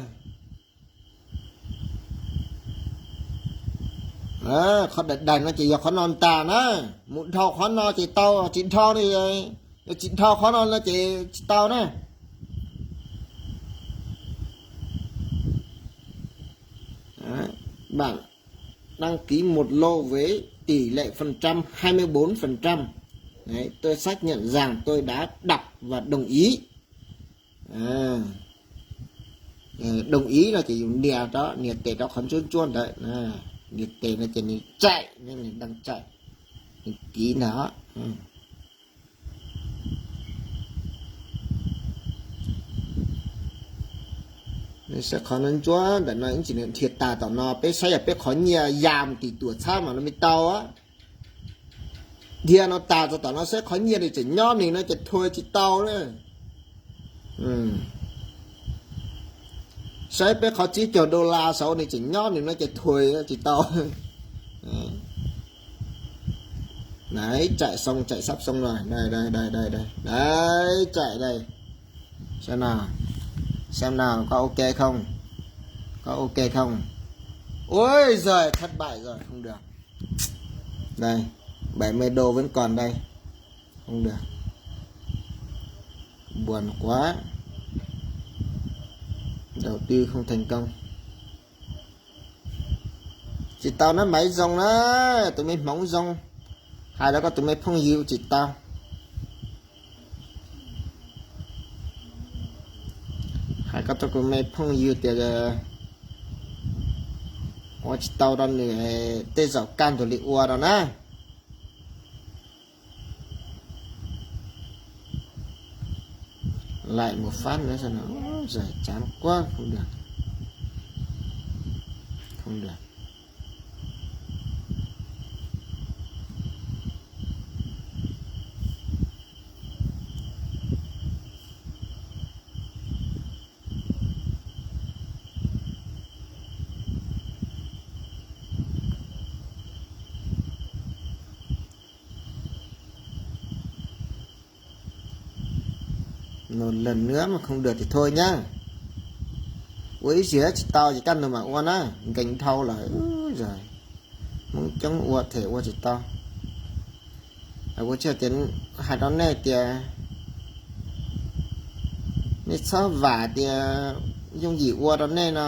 Qhov dais dais no ces yog qhov no ntag na. Mus dhau qhov no ces tau, tsis dhau no, yog tsis dhau qhov no no ces tsis tau na. Bạn đăng ký một lô với tỷ lệ phần trăm hai mươi bốn phần trăm. Đấy, tôi xác nhận rằng tôi đã đọc và đồng ý. À, đồng ý no ces yus nias rau, nias tes rau qhov ntsuab ntsuab ntawd. Nias tes no ces nws chạy, nws đang chạy, nws ký ntag. Saib qhov no ntsuab ntawm no ib ntsis nws dhia tas tom no, peb saib yog peb qhov nyiaj ya mus tim tuam txhab mas no me tau. Dhia no tas txog tom no saib qhov nyiaj nws tseem nyob nws no ces thuê tsis tau na. Saib peb qhov tsib caug dollar saud nws tseem nyob nws no ces thuê tsis tau. Đấy, chạy xong, chạy sắp xong rồi. Đây, đây, đây, đây, đây. Đấy, chạy đây. Xem nào. Xem nào, có ok không? Có ok không? Ôi giời, thất bại rồi, không được. Đây, bảy mươi đô vẫn còn đây. Không được. Buồn quá. Đầu tư không thành công. Tsis tau na, maiv zoo na, tus me hmoov zoo. Hais rau koj tus me phooj ywg tsis tau. Hais koj tus me phooj ywg tias Ua tsis tau rau nws, tej zaum kaj ntug li ua rau na. Laim mus fab no, zais cav quaj không được, không được. Một lần nữa mà không được thì thôi nhá. Ua ib zaug tsis tau ces kaj ntug mam ua na, nkees dhau lawm. Hmoob coob ua them ua tsis tau. Ua tsis tias, hais rau nej tias, nej txhob vam tias yooj yim ua rau nej no.